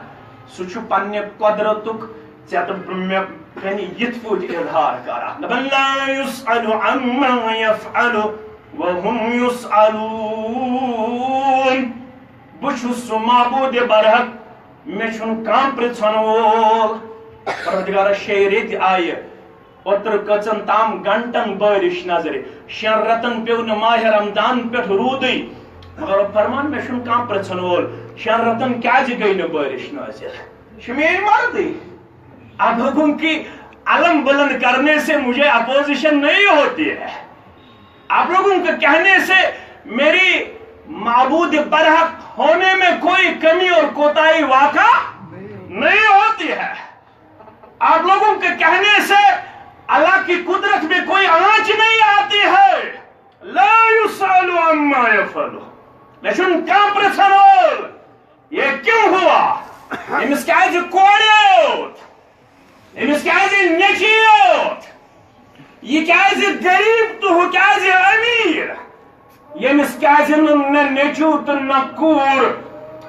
سُہ چھُ پننہِ قۄدرتُک ژےٚ تہٕ مےٚ کنہِ یِتھ پٲٹھۍ اظہار کران۔ دپان، لا یسأل عما یفعل وهم یسألون۔ بہٕ چھُس سُہ معبوٗدِ برحق، مےٚ چھُنہٕ کانٛہہ پرژھن وول۔ پروردگارس شیٚیہِ ریٚتۍ آیہِ، اوترٕ کٔژن تام گھنٹن بٲرِش نظرِ، شٮ۪ن رٮ۪تن پیوٚو نہٕ ماہِ رمضان پٮ۪ٹھ روٗدٕے۔ مگر رۄب فرمان، مےٚ چھُنہٕ کانٛہہ پرژھن وول، شٮ۪ن رٮ۪تن کیازِ گٔے نہٕ بٲرِش نٲزِل؟ یہِ چھِ میٲنۍ مرضی۔ آپ لوگوں کی علم بلند کرنے سے مجھے اپوزیشن نہیں ہوتی ہے۔ آپ لوگوں کے کہنے سے میری معبود برحق ہونے میں کوئی کمی اور کوتاہی واقع نہیں ہوتی ہے۔ آپ لوگوں کے کہنے سے اللہ کی قدرت میں کوئی آنچ نہیں آتی ہے۔ لا یسأل عما یفعل۔ مےٚ چھُنہٕ کانٛہہ پرژھن وول، یہ کیوں ہوا؟ أمِس کیازِ کورِ یوت؟ أمِس کیازِ نیٚچی یوت؟ یہِ کیازِ غریب تہٕ ہُہ کیازِ أمیٖر؟ ییٚمِس کیازِ نہٕ نہ نیٚچوٗ تہٕ نہ کوٗر؟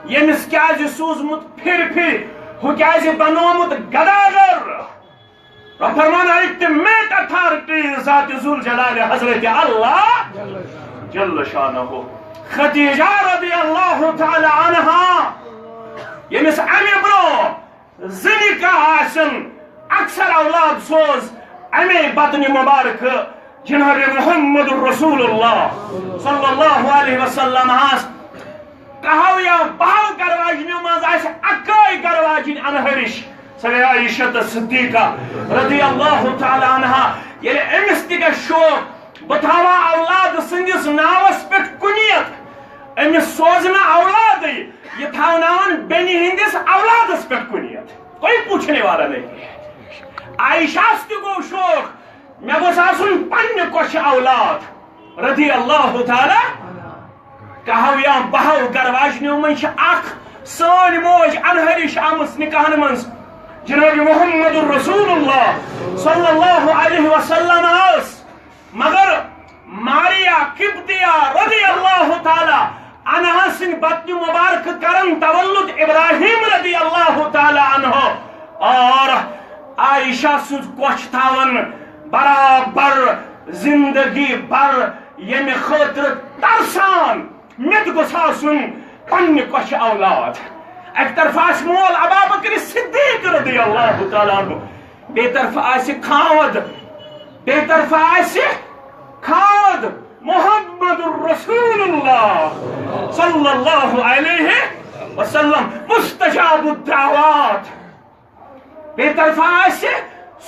ییٚمِس کیازِ سوٗزمُت پھِرِ پھِرِ، ہُہ کیازِ بنومُت گداگر؟ رۄب فرمان، ultimate authority ذات ذوالجلال حضرت اللہ جل شانہ۔ خدیجہ رضی اللہ تعالی عنہا، ییٚمِس اَمہِ برونٛہہ زٕ نکاح آسن، اکثر اولاد سوز اَمے بدنہِ مبارکہٕ جناب محمد رسول اللہ صلی اللہ علیہ وسلم ہس۔ کہو یا بہو گرواجنیو منٛز آسہِ اکٲے گرواجِنۍ انہرِش، سۄ گٔے عائشہ صدیقہ رضی اللہ تعالی عنہا۔ ییٚلہِ أمِس تہِ گژھِ شوق، بہٕ تھاوہا اولاد سٕنٛدِس ناوس پٮ۪ٹھ کُنیت، أمِس سوزٕ نہٕ اولادٕے، یہِ تھاوناوَن بیٚنہِ ہٕنٛدِس اولادس پٮ۪ٹھ کُنیت، کوئی پوچھنے والا نہیں۔ عائشہس تہِ گوٚو شوق، مےٚ گوٚژھ آسُن پننہِ کۄچھِ اولاد رضی اللہ تعالی۔ کہو یا بہو گرواجنیو منٛز چھِ اکھ سٲنۍ موج انہرِش آمٕژ نکاحن منٛز، جناب محمد رسول اللہ صلی اللہ علیہ وسلم ٲس۔ مگر ماریا قبطیہ رضی اللہ تعالی عنہا سٕنٛدِ بدنہِ مبارکہٕ کرن تولد ابراہیم رضی اللہ تعالی عنہ اور عائشہ سٕنٛز کۄچھ تھاوان برابر زندگی بھر، ییٚمہِ خٲطرٕ ترسان مےٚ تہِ گوٚژھ آسُن پننہِ کۄچھِ اولاد۔ اکہِ طرفہٕ آسہِ مول ابابکر صدیق رضی اللہ تعالیٰ عنہ، بیٚیہِ طرفہٕ آسہِ خاوند، بیٚیہِ طرفہٕ آسہِ خاوند محمد رسول اللہ صلی اللہ علیہ وسلم، مستجاب الدعوات۔ بیٚیہِ طرفہٕ آسہِ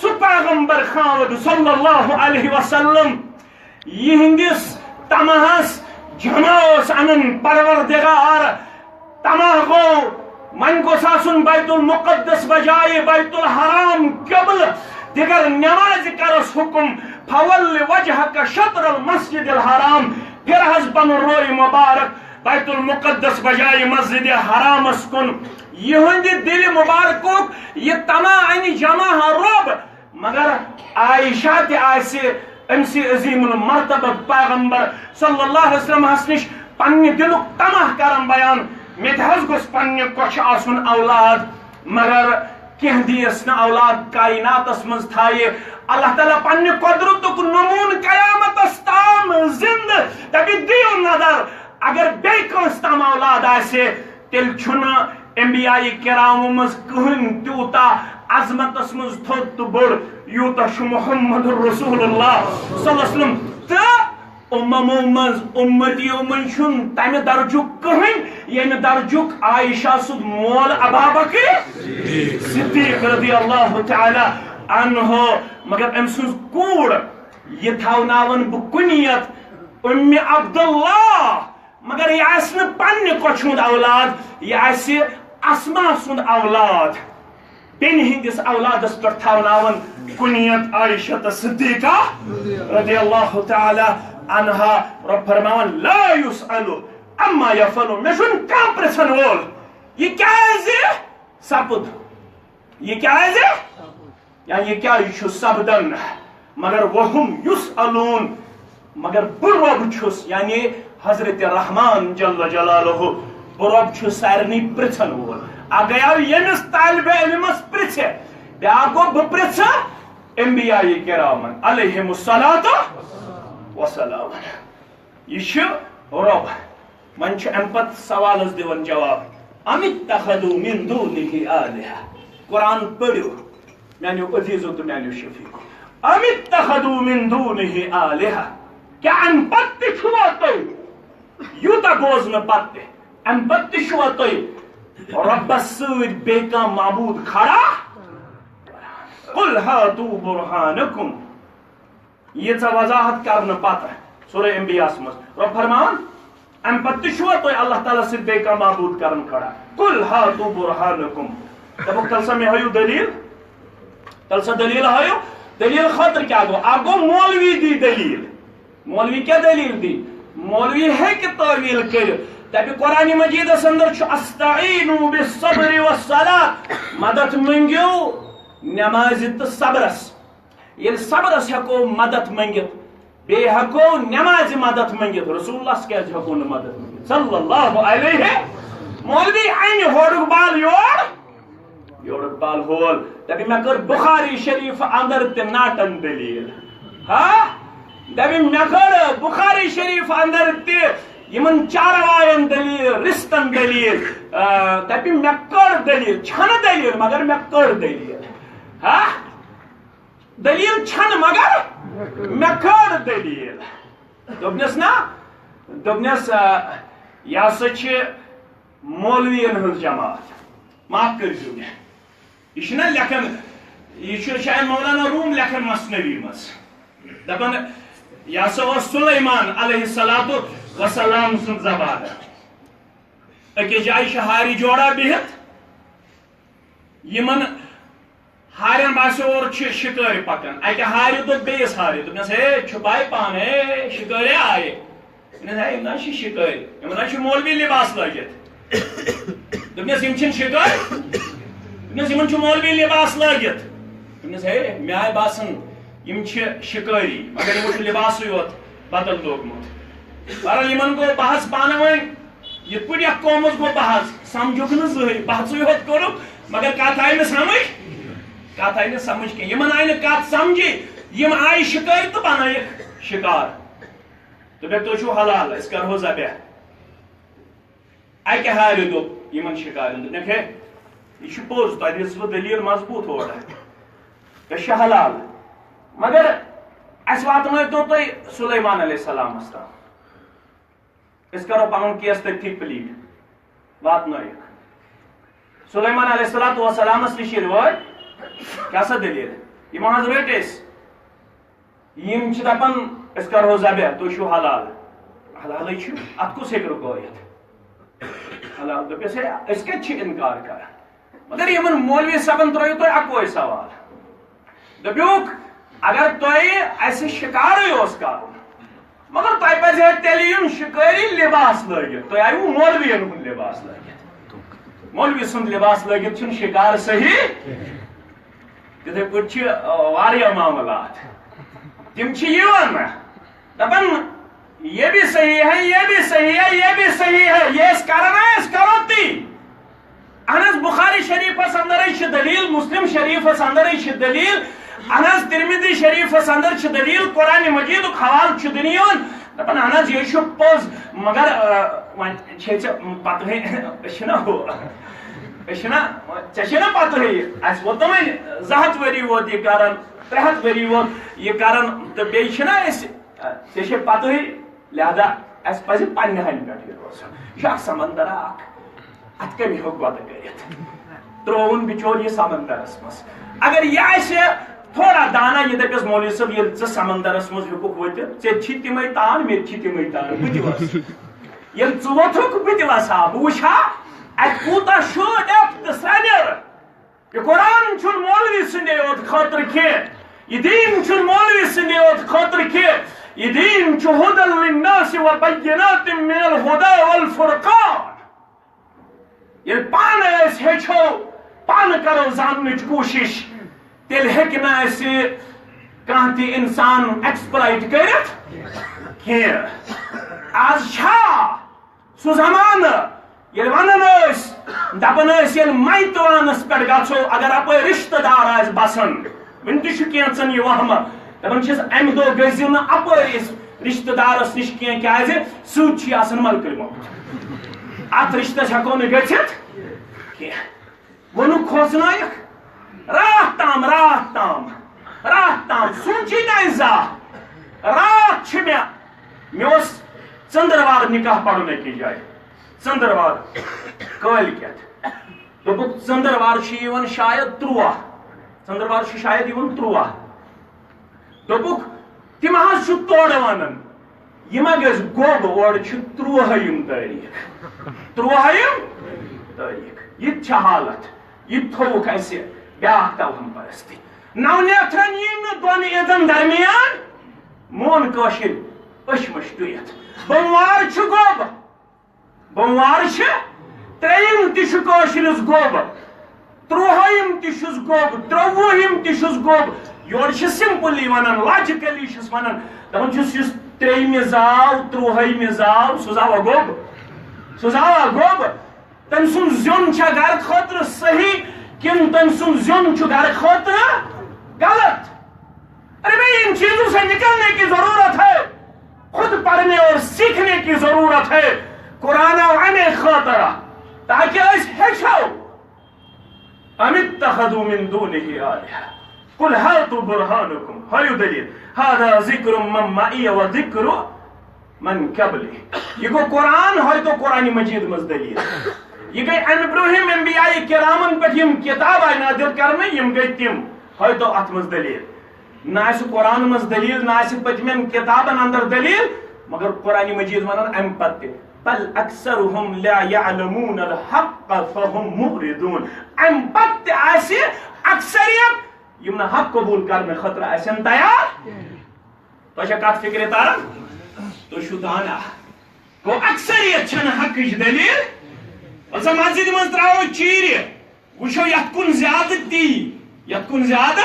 سُہ پیغمبر خاوند صلی اللہ علیہ وسلم، یِہنٛدِس طمعس جمع اوس انان پروردگار۔ طمع گوٚو، وۄنۍ گوٚژھ آسُن بیت المقدس بجایہِ بیت الحرام قبلہٕ۔ دِگر نمازِ کرس حکم، فول وجہک شطر المسجد الحرام، پھر حظ پنُن روی مبارک بیت المقدس بجایہِ مسجد حرامس کُن۔ یِہنٛدِ دِلہِ مبارکُک یہِ طمع انہِ جمع رۄب، مگر عائشہ تہِ آسہِ أمۍ سٕے عظیم المرتبت پیغمبر صلی اللہ علیہ وسلم ہس نِش پننہِ دِلُک طمع کران بیان، مےٚ تہِ حظ گوٚژھ پننہِ کۄچھِ آسُن اولاد۔ مگر کینٛہہ دِیَس نہٕ اولاد، کائناتس منٛز تھایہِ اللہ تعالیٰ پننہِ قدرتُک نموٗنہٕ قیامتس تام زندٕ۔ دپہِ، دِیِو نظر، اگر بیٚیہِ کٲنٛسہِ تام اولاد آسہِ، تیٚلہِ چھُنہٕ انبیاء کرامو منٛز کٕہٕنۍ تیوٗتاہ عظمتس منٛز تھوٚد تہٕ بوٚڑ یوٗتاہ چھُ محمد رسول اللہ صلی اللہ علیہ وسلم۔ تہٕ اممو منٛز، امتیو منٛز چھُنہٕ تمہِ درجُک کٕہٕنۍ، ییٚمہِ درجُک عائشہ سُنٛد مول ابابکر صدیق رضی اللہ تعالیٰ عنہ۔ مگر أمۍ سٕنٛز کوٗر، یہِ تھاوناون بہٕ کُنیت اُمہِ عبداللہ، مگر یہِ آسہِ نہٕ پننہِ کۄچھِ ہُنٛد اولاد، یہِ آسہِ اسما سُنٛد اولاد۔ بیٚنہِ ہٕنٛدِس اولادس پٮ۪ٹھ تھاوناوان کُنیت عائشہ تہٕ صدیقہ رضی اللہ تعالیٰ عنہا۔ رۄب فرماوان، لا یسأل عما یفعل، مےٚ چھُنہٕ کانٛہہ پرژھن وول، یہِ کیازِ سپُد، یہِ کیازِ، یا یہِ کیازِ چھُ سپدان، مگر وہم یسألون، مگر بہٕ رۄب چھُس، یعنی حضرت رحمان جل جلالہ، بہٕ رۄب چھُس سارنٕے پرژھن وول۔ اکھ گٔیاو ییٚمِس طالبِ علمس پرژھِ، بیاکھ گوٚو بہٕ پرژھٕ انبیاء کرامن علیہم الصلوۃ والسلام۔ یہِ چھُ رۄب۔ وۄنۍ چھُ اَمہِ پتہٕ سوالس دِوان جواب، ام اتخذوا من دونہ آلہہ۔ قرآن پٔرِو، میانیو عزیزو تہٕ میانیو شفیقو۔ ام اتخذوا من دونہ آلہہ۔ کیٛاہ اَمہِ پتہٕ تہِ چھُوا تُہۍ، یوٗتاہ بوزنہٕ پتہٕ تہِ، اَمہِ پتہٕ تہِ چھُوا تُہۍ رۄبس سۭتۍ بیٚیہِ کانٛہہ معبوٗد کھڑا؟ قل ہاتوا برہانکم۔ ییٖژاہ وضاحت کرنہٕ پتہٕ سورہ انبیاہس منٛز رۄب فرماوان، اَمہِ پتہٕ تہِ چھُوا تُہۍ اللہ تعالیٰ سۭتۍ بیٚیہِ کانٛہہ معبوٗد کران کھڑا؟ قل ہاتوا برہانکم۔ دَپُکھ، تَلہٕ سا مےٚ ہٲیِو دٔلیٖل، تَلہٕ سا دٔلیٖل ہٲیِو۔ دٔلیٖل خٲطرٕ کیٛاہ گوٚو؟ اکھ گوٚو مولوی دی دٔلیٖل۔ مولوی کیٛاہ دٔلیٖل دی؟ مولوی ہیٚکہِ تٲویٖل کٔرِتھ۔ دَپہِ، قرآنِ مجیٖدس اندر چھُ، استعینوا بالصبر والصلاۃ، مدد مٔنگِو نمازِ تہٕ صبرس۔ ییٚلہِ صبرس ہٮ۪کو مدد مٔنگِتھ، بیٚیہِ ہٮ۪کو نمازِ مدد مٔنگِتھ، رسول اللہس کیازِ ہٮ۪کو نہٕ مدد مٔنگِتھ؟ صلی اللہ علیہ۔ مولوی انہِ ہورُک بال یور، یورُک بال ہول۔ دپہِ مےٚ کٔر بخاری شریف اندر تہِ ناٹن دلیل۔ ہا؟ دپہِ مےٚ کٔر بخاری شریف اندر تہِ یِمن چارواین دلیل، رستن دلیل۔ آ، دپہِ مےٚ کٔر دلیل، چھنہٕ دلیل مگر مےٚ کٔر دلیل۔ ہا؟ دلیل چھنہٕ مگر مےٚ کٔر دلیل۔ دوٚپنس نا، دوٚپنس، آ، یہِ ہسا چھِ مولوین ہٕنٛز جماعت۔ معاف کٔرۍزیو مےٚ۔ یہِ چھُنہ لیکھان، یہِ چھُ شاید مولانا روم لیکھان مثنوی منٛز۔ دپان، یہِ ہسا اوس سلیمان علیہ الصلوۃ والسلام سُنٛد زمانہٕ۔ أکِس جایہِ چھِ ہارِ جوڑا بِہِتھ، یِمن ہارٮ۪ن باسیو اورٕ چھِ شِکٲرۍ پکان۔ اکہِ ہارِ دوٚپ بیٚیِس ہارِ، دوٚپنس، "ہے، چھُپاے پانہٕ، ہے، شِکٲرۍ آیہِ۔" دوٚپنس، "ہے، یِم نہ چھِ شِکٲرۍ، یِمن نہ چھُ مولوی لباس لٲگِتھ۔" دوٚپنس، "یِم چھِنہٕ شِکٲرۍ؟" دوٚپنس، "یِمن چھُ مولوی لباس لٲگِتھ۔" دوٚپنس، "ہے، مےٚ آے باسان، یِم چھِ شِکٲری، مگر یِمو چھُ لباسٕے یوت بدل لوگمُت۔" بہرحال، یِمن گوٚو بحث پانہٕ ؤنۍ۔ یِتھ پٲٹھۍ یتھ قومس گوٚو بحث، سمجھُکھ نہٕ زٕہٕے، بحثٕے یوت کوٚرُکھ، مگر کتھ آیہِ نہٕ سمجھ، کتھ آیہِ نہٕ سمجھ کینٛہہ۔ یِمن آیہِ نہٕ کتھ سمجھے، یِم آیہِ شِکٲرۍ تہٕ بنٲیِکھ شِکار۔ دوٚپُکھ، "تُہۍ چھِو حلال، أسۍ کرہو ذبح۔" اکہِ ہارِ دوٚپ یِمن شِکارٮ۪ن، دوٚپنکھ، "ہے، یہِ چھُ پوٚز، تۄہہِ دِژوٕ دٔلیٖل مضبوٗط اورٕ، أسۍ چھِ حلال، مگر اَسہِ واتنٲوتو تُہۍ سُلیمان علیہ السلامس تام۔" أسۍ کرو پنُن کیس تٔتھی پلیٖٹ۔ واتنٲیِکھ۔ سلیمان علیہ الصلوۃ والسلامس نِش ییٚلہِ وٲتۍ، کیٛاہ سا دٔلیٖل؟ یِم حظ رٔٹۍ أسۍ۔ یِم چھِ دپان، "أسۍ کرہو ذبح، تُہۍ چھِو حلال۔" حلالٕے چھُ، اتھ کُس ہیٚکہِ رُکٲیِتھ؟ حلال دوٚپُس، "ہے، أسۍ کتہِ چھِ انکار کران؟" مگر یِمن مولوی صٲبن ترٲیِو تُہۍ اکوے سوال۔ دوٚپُکھ، اگر تۄہہِ اسہِ شکارٕے اوس کرُن، مگر تۄہہِ پزِ ہے تیٚلہِ یُن شکٲری لباس لٲگِتھ، تُہۍ آیوٕ مولوین ہُنٛد لباس لٲگِتھ۔ مولوی سُنٛد لباس لٲگِتھ چھُنہٕ شکار صحیح۔ تِتھے پٲٹھۍ چھِ، آ، واریاہ معاملات۔ تِم چھِ یِوان۔ دپان، "یہ بھی صحیح ہے، یہ بھی صحیح ہے، یہ بھی صحیح ہے، یہ اس کرنا ہے، اس کرو تی۔" اہن حظ، بخاری شریفس اندرے چھِ دلیل، مسلم شریفس اندرے چھِ دلیل، اہن حظ، ترمذی شریفس اندر چھِ دلیل، قرآن مجیدُک حوالہٕ چھُ دِنہٕ یِوان۔ دپان، اہن حظ، یہِ چھُ پوٚز، مگر، آ، وۄنۍ چھے ژےٚ پتہٕے، أسۍ چھِنہ ہُہ، أسۍ چھِنہ، ژےٚ چھے نہ پتہٕے، اَسہِ ووت نہ وۄنۍ زٕ ہتھ ؤری ووت یہِ کران، ترٛےٚ ہتھ ؤری ووت یہِ کران، تہٕ بیٚیہِ چھِنہ أسۍ ژےٚ چھے پتہٕے، لہذا اسہِ پزِ پننہِ ہنہِ پٮ۪ٹھٕے روزُن۔ یہِ چھُ اکھ سمندر اکھ، اتھ کمہِ ہیوٚک گۄدٕ کٔرِتھ؟ ترٛووُن بچور یہِ سمندرس منٛز۔ اگر یہِ آسہِ تھوڑا دانا، یہِ دپٮ۪س، "مولوی صٲب، ییٚلہِ ژٕ سمندرس منٛز ہیوٚکُکھ ؤتِتھ، ژےٚ چھِ تِمے تان، مےٚ تہِ چھِ تِمے تان، بہٕ تہِ وسہٕ۔ ییٚلہِ ژٕ ووٚتھُکھ، بہٕ تہِ وسہٕ ہا، بہٕ وٕچھِ ہا، اتہِ کوٗتاہ چھُ depth سرٛنٮ۪ر۔" یہِ قرآن چھُنہٕ مولوی سٕنٛدے یوت خٲطرٕ کینٛہہ۔ یہِ دیٖن چھُنہٕ مولوی سٕنٛدے یوت خٲطرٕ کینٛہہ۔ یہِ دیٖن چھُ هدى للناس وبينات من الهدى والفرقان۔ ییٚلہِ پانہٕ أسۍ ہیٚچھو، پانہٕ کرو زاننٕچ کوٗشِش، تیٚلہِ ہیٚکہِ نہٕ اَسہِ کانٛہہ تہِ اِنسان exploit کٔرِتھ کینٛہہ۔ آز چھا سُہ زمانہٕ، ییٚلہِ ونان ٲسۍ، دپان ٲسۍ، ییٚلہِ میتوانس پٮ۪ٹھ گژھو، اگر اپٲرۍ رشتہٕ دار آسہِ بسان، وُنہِ تہِ چھُ کینٛژن یہِ وہمہٕ، دپان چھِس، امہِ دۄہ گٔژھِو نہٕ اپٲرۍ أسۍ رشتہٕ دارس نِش کینٛہہ، کیازِ سیوٚد چھُ یہِ آسان ملکہٕ موت۔ اتھ رشتس ہٮ۪کو نہٕ گٔژھِتھ کینٛہہ۔ ووٚنُکھ، کھوژنٲیِکھ۔ راتھ تام، راتھ تام، راتھ تام سوٗنچی نہٕ اَسہِ زانٛہہ۔ راتھ چھِ مےٚ، مےٚ اوس ژٔنٛدٕروار نکاح پرُن أکِس جایہِ۔ ژٔنٛدٕروار، کٲلۍ کٮ۪تھ۔ دوٚپُکھ، ژٔنٛدٕروار چھُ یِوان شاید تُرٛواہ۔ ژٔنٛدٕروار چھُ شاید یِوان تُرٛواہ۔ دوٚپُکھ، تِم حظ چھِ تورٕ وَنان، یہِ ما گژھِ گوٚب، اورٕ چھُ تُرٛوٲہِم تٲریٖخ۔ تُرٛوٲہِم تٲریٖخ۔ یہِ تہِ چھِ حالت۔ یہِ تہِ تھوٚوُکھ اَسہِ بیٛاکھ توہم پرستی۔ نو نیتھرن یی نہٕ دۄن عیٖدن درمیان، مون کٲشِر أچھ مٔشۍ ڈُیِتھ۔ بوموار چھُ گوٚب۔ بوموار چھِ، ترٛیٚیِم تہِ چھُ کٲشرِس گوٚب، تُرٛوہٲیِم تہِ چھُس گوٚب، ترٛۆوُہِم تہِ چھُس گوٚب۔ یورٕ چھِ simply وَنان، logically چھِس وَنان، دَپان چھُس، یُس ترٛیٚیِمہِ زاو، تُرٛوہٲیِمہِ زاو، سُہ زاوا گوٚب؟ سُہ زاوا گوٚب؟ تٔمۍ سُنٛد زیُن چھا گرٕ خٲطرٕ صحیح کِنہٕ تٔمۍ سُنٛد زیُن چھُ گرٕ خٲطرٕ غلط؟ ارے بھائی، ان چیزوں سے نکلنے کی ضرورت ہے، خود پڑھنے اور سیکھنے کی ضرورت ہے۔ قرآن آو امے خٲطرٕ تاکہ أسۍ ہیٚچھو۔ ام اتخذوا من دونه آلهة قل هاتوا برهانكم، ہٲیِو دٔلیٖل۔ هذا ذكر من معي وذكر من قبلي۔ یہِ گوٚو قرآن، ہٲیتو قرآن مجید منٛز دٔلیٖل۔ یہِ گٔے امہِ برٛونٛہِم انبیاء کرامن پٮ۪ٹھ یِم کتاب آیہِ نازل کرنہٕ، یِم گٔے تِم، ہٲیتو اتھ منٛز دٔلیٖل۔ نہ آسہِ قرآن منٛز دٔلیٖل، نہ آسہِ پٔتمٮ۪ن کتابن اندر دٔلیٖل، مگر قرآن مجید ونان امہِ پتہٕ تہِ، بل اکثرهم لا يعلمون الحق فهم معرضون۔ امہِ پتہٕ تہِ آسہِ اکثریت یِم نہٕ حق قبول کرنہٕ خٲطرٕ آسن تیار۔ تۄہہِ چھا کتھ فکرِ تران؟ تُہۍ چھِو دانا۔ گوٚو اکثریت چھنہٕ حقٕچ دٔلیٖل۔ وۄنۍ سا مسجدِ منٛز ترٛاوو چیٖرِ، وٕچھو یتھ کُن زیادٕ تی، یتھ کُن زیادٕ۔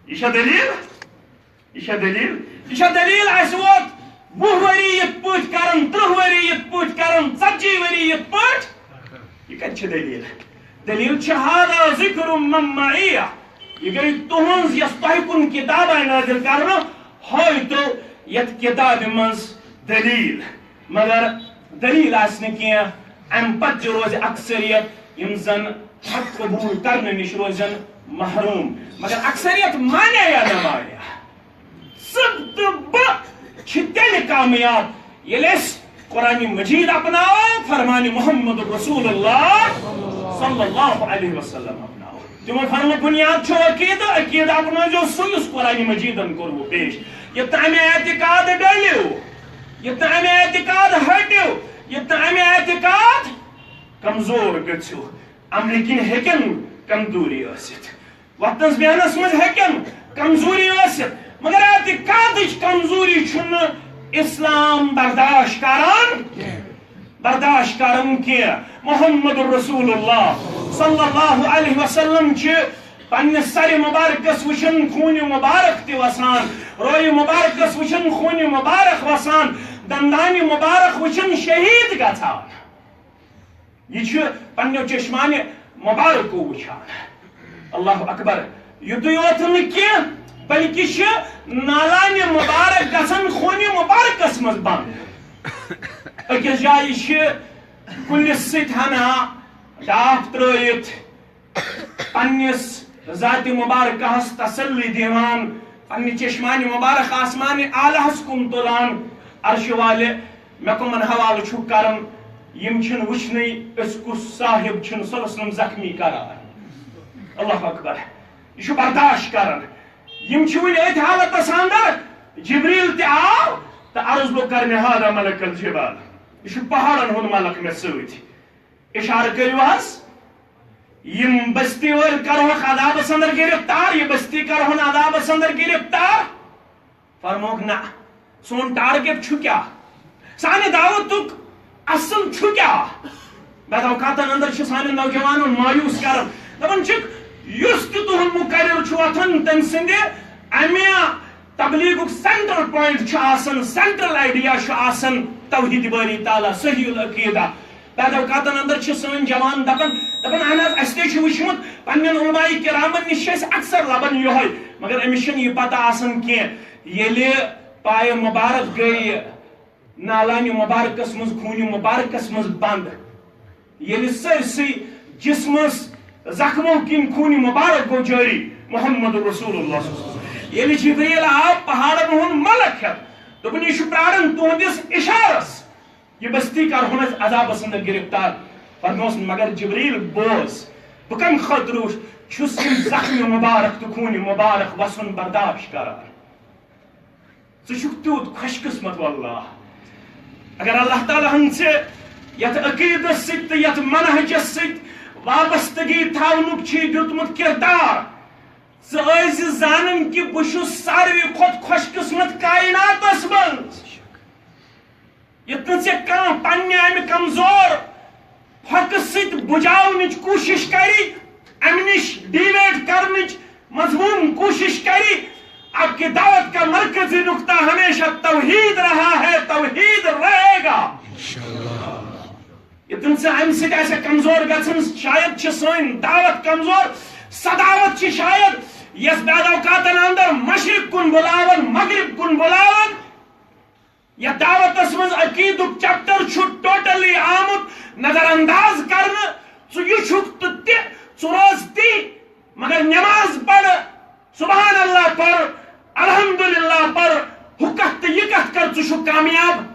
یہِ چھا دٔلیٖل؟ یہِ چھا دٔلیٖل؟ یہِ چھا دٔلیٖل اَسہِ ووت وُہ ؤری یِتھ پٲٹھۍ کران، ترٕٛہ ؤری یِتھ پٲٹھۍ کران، ژتجی ؤری یِتھ پٲٹھۍ؟ یہِ کتہِ چھِ دٔلیٖل؟ دٔلیٖل چھِ هذا ذكر من معي۔ یہِ گٔے تُہٕنٛز یۄس تۄہہِ کُن کِتاب آیہِ نازِل کرنہٕ، ہٲیتو یتھ کِتابہِ منٛز دٔلیٖل۔ مگر دٔلیٖل آسہِ نہٕ کینٛہہ، امہِ پتہٕ تہِ روزِ اکثریت یِم زن حق قبول کرنہٕ نِش روزن محروم۔ مگر اکثریت مانے یا نہ مانے، ژٕ تہٕ بہٕ چھِ تیٚلہِ کامیاب، ییٚلہِ أسۍ قرآن مجید اپناوو، فرمان محمد رسول اللہ صلی اللہ علیہ وسلم اپناوو۔ تِمو فرمو، بنیاد چھُ عقیدٕ، عقیدٕ اپنٲوزیو سُہ یُس قرآن مجیدن کوٚروٕ پیش۔ یہِ تامہِ اعتقاد ڈٔلِو، یہِ تامہِ اعتقاد ہٹِو، یہِ تامہِ اعتقاد کمزور گٔژھِو۔ امنہٕ کِنۍ ہیٚکن کمزوری ٲسِتھ، وۄتھنس بیہنس منٛز ہیٚکن کمزوری ٲسِتھ، مگر اعتقادٕچ کمزوری چھُنہٕ اسلام برداشت کران، برداشت کران کینٛہہ۔ محمد رسول اللہ صلی اللہ علیہ وسلم چھِ پننہِ سرِ مبارکس وٕچھان خوٗنہِ مبارک تہِ وسان، رویہِ مبارکس وٕچھان خوٗنہِ مبارک وسان، دندانہِ مبارک وٕچھان شہید گژھان۔ یہِ چھُ پننیو چشمانہِ مبارکو وٕچھان۔ اللہ اکبر۔ یُتُے یوت نہٕ کینٛہہ، بلکہِ چھِ نالانہِ مبارک گژھان خوٗنہِ مبارکس منٛز بند۔ أکِس جایہِ چھِ کُلِس سۭتۍ ہنا ڈاپھ ترٲیِتھ پننِس ذاتِ مبارکہس تسلی دِوان، پننہِ چشمانِ مبارک آسمانِ اعلیٰ ہس کُن تُلان، عرشہِ والہِ، مےٚ کٕمن حوالہٕ چھُکھ کران؟ یِم چھِنہٕ وٕچھنٕے أسۍ کُس صاحب چھِن صلی اللہ علیہ وسلم زخمی کران۔ اللہ اکبر۔ یہِ چھُ برداشت کران۔ یِم چھِ وٕنہِ أتھۍ حالتس اندر۔ جبریل تہِ آو تہٕ عرض لوٚگ کرنہِ، ہذا ملک الجبال، یہِ چھُ پہاڑن ہُنٛد ملک مےٚ سۭتۍ۔ اشارٕ کٔرِو حظ، یِم بستی وٲلۍ کرہوکھ عذابس اندر گرفتار، یہِ بستی کرہون عذابس اندر گرفتار۔ فرموکھ، نہ، سون ٹارگٹ چھُ کیٛاہ؟ سانہِ دعوتُک اصل چھُ کیٛاہ؟ بعض اوقاتن اندر چھِ سانٮ۪ن نوجوانن مایوس کران، دپان چھِکھ، یُس تہِ تُہُنٛد مقرر چھُ وۄتھان، تٔمۍ سٕنٛدِ امہِ تبلیغُک سینٹرل پوینٹ چھُ آسان، سینٹرل آئیڈیا چھُ آسان توحید باری تعالیٰ، صحیح العقیدہ۔ بعض اوقاتن اندر چھِ سٲنۍ جوان دپان، دپان، اہن حظ، اسہِ تہِ چھُ وٕچھمُت، پننٮ۪ن علماء کرامن نِش چھِ أسۍ اکثر لبان یِہوٚے، مگر أمِس چھُنہٕ یہِ پتہ آسان کینٛہہ، ییٚلہِ پایہِ مبارک گٔے نالانہِ مبارکس منٛز، خوٗنہِ مبارکس منٛز بند، ییٚلہِ سٲرسٕے جسمس زخمو کِنۍ خوٗنہِ مبارک گوٚو جٲری، محمد رسول اللہ صلی اللہ علیہ وسلم۔ ییٚلہِ جبریل آو پہاڑن ہُنٛد ملک ہٮ۪تھ، دوٚپُن، یہِ چھُ پراران تُہنٛدِس اشارس، یہِ بستی کرہون أسۍ عذابس اندر گرفتار۔ فرموس، مگر جبریل بوز، بہٕ کمہِ خٲطرٕ چھُس یِم زخمہِ مبارک تہٕ خوٗنہِ مبارک وسُن برداشت کران؟ ژٕ چھُکھ تیوٗت خۄش قسمت واللہ۔ اگر اللہ تعالیٰ ہن ژےٚ یتھ عقیدس سۭتۍ تہٕ یتھ منہجس سۭتۍ وابستگی تھاونُک چھُے دیُتمُت کردار، ژٕ ٲسۍ زِ زانان کہِ بہٕ چھُس ساروی کھۄتہٕ خۄش قسمت کائناتس منٛز۔ یتھ نہٕ ژےٚ کانٛہہ پننہِ امہِ کمزور پھۄکہٕ سۭتۍ بجاونٕچ کوٗشش کرِ، امہِ نِش ڈیویٹ کرنٕچ مذموم کوٗشش کرِ۔ آپ کی دعوت کا مرکزی نقطہ ہمیشہ توحید رہا ہے، توحید رہے گا۔ ییٚتٮ۪ن سُہ امہِ سۭتۍ آسہِ کمزور گژھان، شاید چھِ سٲنۍ دعوت کمزور۔ سۄ دعوت چھِ شاید یۄس بعد اوقاتن اندر مشرق کُن بُلاوان، مغرب کُن بُلاوان۔ یتھ دعوتس منٛز عقیدُک چیپٹر چھُ ٹوٹلی آمُت نظر انداز کرنہٕ۔ ژٕ یہِ چھُکھ تہٕ تہِ، ژٕ روز تی، مگر نماز پرٕ، سبحان اللہ پرٕ، الحمدللہ پرٕ، ہُہ کتھ تہٕ یہِ کتھ کر، ژٕ چھُکھ کامیاب۔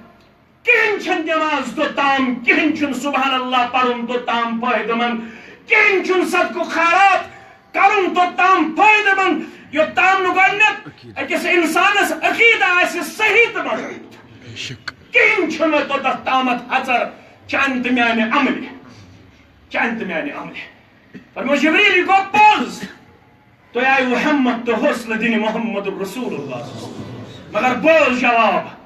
کہین چھُنہٕ نماز توٚتام، کہین چھُنہٕ سبحان اللہ پرُن توٚتام فٲیدٕ مند، کہین چھُنہٕ صدقہٕ خیرات کرُن توٚتام فٲیدٕ مند، یوٚتام نہٕ گۄڈٕنیتھ أکِس انسانس عقیدٕ آسہِ صحیح تہٕ مضبوط۔ کہین چھُنہٕ توٚتتھ تامتھ اثر چانہِ تہٕ میانہِ عملہِ، چانہِ تہٕ میانہِ عملہِ۔ فرموو جبریل، یہِ گوٚو پوٚز۔ تۄہہِ آیوٕ ہمت تہٕ حوصلہٕ دِنہِ محمد رسول اللہ۔ مگر بوز جواب،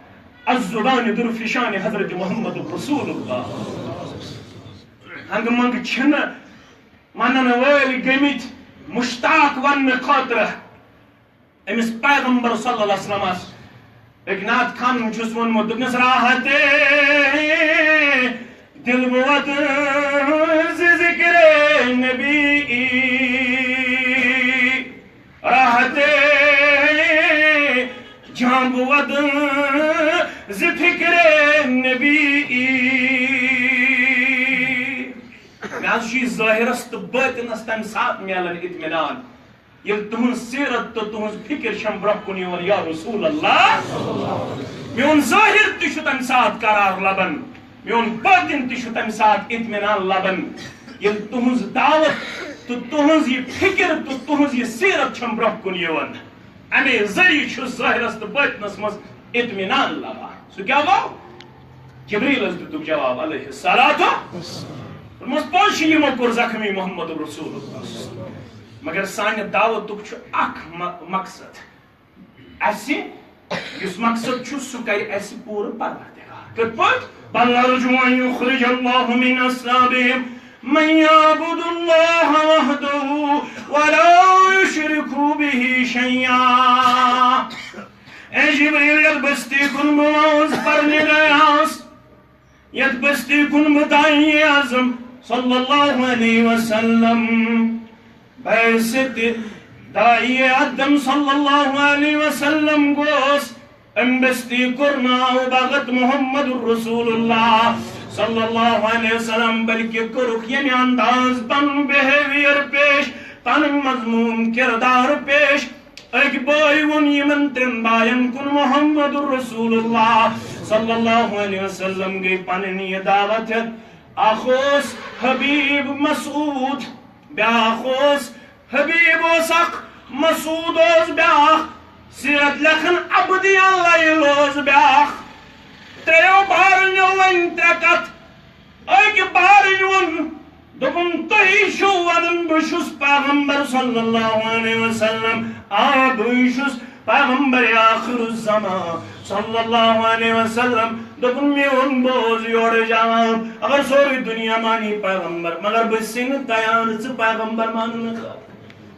از زبان درفشان حضرت محمد رسول اللہ۔ ہنگہٕ منگہٕ چھِنہٕ ونن وٲلۍ گٔمٕتۍ مشتاق وننہٕ خٲطرٕ أمِس پیغمبر صلی اللہ علیہ وسلمس۔ أکۍ نعت خانن چھُس ووٚنمُت، دوٚپنس، راحت دل بود ز ذکر نبی، راحت جان بود ز فکر نبی۔ مےٚ حظ چھُ یہِ ظٲہرس تہٕ باطنس تمہِ ساتہٕ میلان اطمینان، ییٚلہِ تُہٕنٛز سیرت تہٕ تُہٕنٛز فکر چھم برونٛہہ کُن یِوان، یا رسول اللہ۔ میون ظٲہر تہِ چھُ تمہِ ساتہٕ قرار لبان، میون باطن تہِ چھُ تمہِ ساتہٕ اطمینان لبان، ییٚلہِ تُہٕنٛز دعوت تہٕ تُہٕنٛز یہِ فکر تہٕ تُہٕنٛز یہِ سیرت چھم برونٛہہ کُن یِوان۔ امے ذٔریعہٕ چھُ ظٲہرس تہٕ باطنس منٛز اطمینان لبان۔ سُہ کیٛاہ گوٚو؟ جبریلس دِتُکھ جواب علیہ الصلوۃ۔ دوٚپمس، پوٚز چھُ، یِمو کوٚر زخمی محمد رسول اللہ۔ مگر سانہِ دعوتُک چھُ اکھ م-، مقصد۔ اسہِ یُس مقصد چھُ، سُہ کرِ اسہِ پوٗرٕ پروردگار۔ کِتھ پٲٹھۍ؟ بل ارجو ان یخرج اللہ من اصلابہم من یعبد اللہ وحدہ ولا یشرک بہ شیئا۔ اے جبریل، یتھ بستی کُن بہٕ وٲنٛس پرنہِ گٔیاس، یتھ بستی کُن بہٕ داعی اعظم صلی اللہ علیہ وسلم، بحیثیت داعی اعظم صلی اللہ علیہ وسلم گوس، امہِ بستی کوٚر ناو بھگت محمد رسول اللہ صلی اللہ علیہ وسلم، بلکہ کوٚرُکھ ییٚمہِ انداز پنُن behaviour پیش، پنُن مذموم کردار پیش۔ أکۍ بٲے ووٚن یِمن ترٛٮ۪ن باین کُن، محمد رسول اللہ صلی اللہ علیہ وسلم گٔے پنٕنۍ یہِ دعوت ہٮ۪تھ۔ اکھ اوس حبیب مسعود، بیٛاکھ اوس حبیب اوس اکھ، مسعود اوس بیٛاکھ، سیرت لیکھن عبدی اللہ اوس بیٛاکھ۔ ترٛیو بارنیو ؤنۍ ترٛےٚ کتھ۔ أکۍ بارٕنۍ ووٚن، دوٚپُن، تُہی چھِو ونان بہٕ چھُس پیغمبر صلی اللہ علیہ وسلم؟ آ، بٕے چھُس پیغمبر آخر الزمان صلی اللہ علیہ وسلم۔ دوٚپُن، میون بوز یورٕ جواب، اگر سورُے دُنیا مانی پیغمبر، مگر بہٕ چھُسے نہٕ تیار ژٕ پیغمبر ماننہٕ خٲطرٕ۔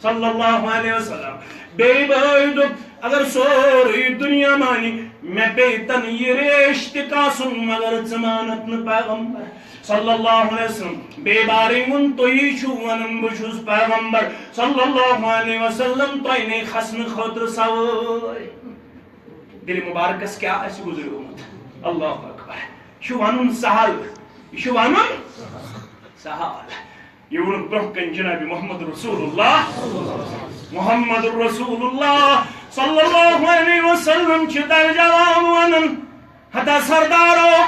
صلی اللہ علیہ وسلم۔ بیٚیہِ بٲے دوٚپ، اگر سورُے دُنیا مانی، مےٚ پیٚیہِ تن یہِ ریش تہِ کاسُن، مگر ژٕ مانتھ نہٕ پیغمبر صلی اللہ علیہ وسلم۔ بیٚیہِ بارٕے ووٚن، تُہی چھِو ونان بہٕ چھُس پیغمبر صلی اللہ علیہ وسلم، تۄہہِ نے کھسنہٕ خٲطرٕ سوٲرۍ۔ دِلہِ مُبارکس کیٛاہ آسہِ گُزریومُت۔ اللہ اکبر۔ یہِ چھُ ونُن سہل، یہِ چھُ ونُن سہل۔ یہِ ووٚنُکھ برونٛہہ کنہِ جناب محمد رسول اللہ، محمد رسول اللہ صلی اللہ علیہ وسلم چھِ درجواب ونان، ہتا سردارو،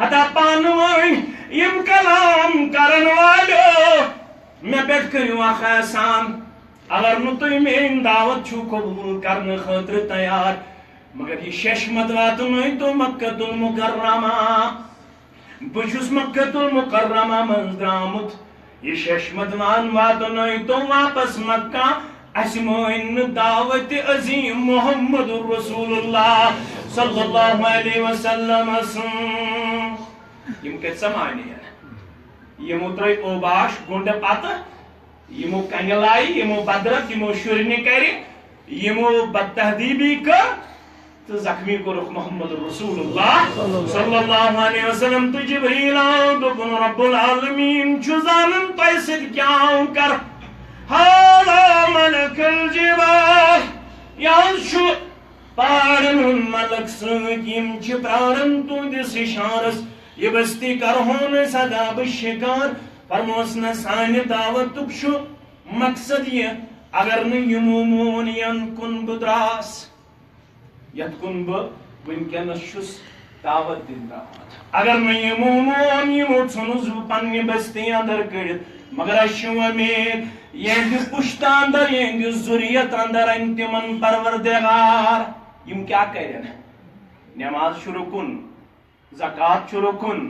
ہتا پانہٕ وٲنۍ یِم کلام کرن والیو، مےٚ پٮ۪ٹھ کٔرِو اکھ احسان، اگر نہٕ تُہۍ میٲنۍ دعوت چھِو قبول کرنہٕ خٲطرٕ تیار، مگر یہِ ششمت واتنٲیتو مکہ المکرمہ۔ بہٕ چھُس مکہ المکرمہ منٛز درٛامُت۔ یہِ ششمت وان واتنٲیتو واپس مکہ۔ اسہِ مٲنۍ نہٕ دعوت عظیم محمد رسول اللہ صلی اللہ علیہ وسلم سٕنٛز۔ یِم کتہِ سمانے؟ یِمو ترٲے اوباش گُنڈٕ پتہٕ، یِمو کنہِ لایہِ، یِمو بدرت، یِمو شُرنہِ کرِ، یِمو بدتہذیبی کٔر۔ تہٕ زخمی کوٚرُکھ محمد رسول اللہ صلی اللہ علیہ وسلم۔ تہٕ جبریل آو، دوٚپُن، رب العالمین چھُ زانان تۄہہِ سۭتۍ کیٛاہ آو کر۔ ہذا ملک الجبال، یہِ حظ چھُ پہاڑن ہُنٛد ملک سۭتۍ، یِم چھِ پراران تُہنٛدِس اشارس۔ یہِ بستی کرہون أسۍ عذابہٕ شکار۔ فرموس نہ، سانہِ دعوتُک چھُ مقصد یہِ، اگر نہٕ یِمو مون ین کُن بہٕ دراس، یتھ کُن بہٕ وٕنکیٚنس چھُس دعوت دِنہٕ آمُت۔ اگر نہٕ یِمو مون، یِمو ژھُنُس بہٕ پننہِ بستی اندر کٔڑِتھ، مگر اسہِ چھِ وۄمید، یِہنٛدِ پُشتہٕ اندر، یِہنٛدِ ذُریت اندر انہِ تِمن پروردگار۔ یِم کیٛاہ کرن؟ نماز چھُ رُکُن، زکوٰۃ چھُ رُکُن،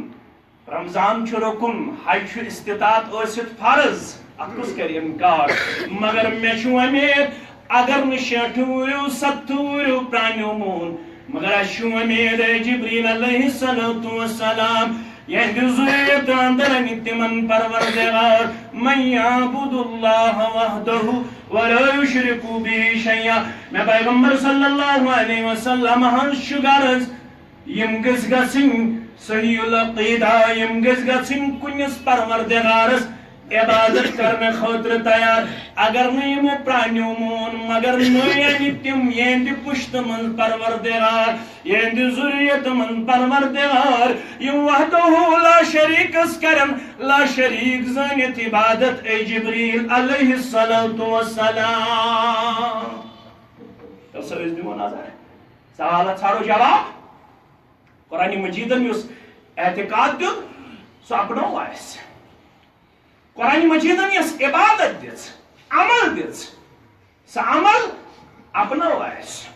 رمضان چھُ رُکُن، حج چھُ استطاعت ٲسِتھ فرض، اتھ کُس کرِ انکار؟ مگر مےٚ چھُ وۄمید، اگر نہٕ شیٹھٕ وُہریو، ستتھٕ وُہریو پرانیو مون، مگر اسہِ چھُ وۄمید، اے جبریل علیہ الصلوۃ والسلام، یہنٛدِ ذُریت اندر انہِ تِمن پروردگار، من یعبد اللہ وحدہ ولا یشرک بہ شیئا۔ مےٚ پیغمبر صلی اللہ علیہ وسلم ہنٛز چھُ غرض، یِم گٔژھۍ گژھٕنۍ صحیح العقیدہ، یِم گٔژھۍ گژھٕنۍ کُنِس پروردگارس عبادت کرنہٕ خٲطرٕ تیار۔ اگر نہٕ یِمو پرانیو مون، مگر نٔے انہِ تِم یِہنٛدِ پُشتہٕ منٛز پروردگار، یِہنٛدِ ذُریت منٛز پروردگار، یِم وحدہ لا شریکس کرن لا شریک زٲنِتھ عبادت، اے جبریل علیہ الصلوۃ والسلام۔ تۄہہِ سا أسۍ دِمو نظر۔ سوالس ژھانڈو جواب۔ قرآن مجیدن یُس اعتقاد دیُت، سُہ اپنوو اسہِ۔ قرآن مجیدن یۄس عبادت دِژ، عمل دِژ، سۄ عمل اپنوو اسہِ۔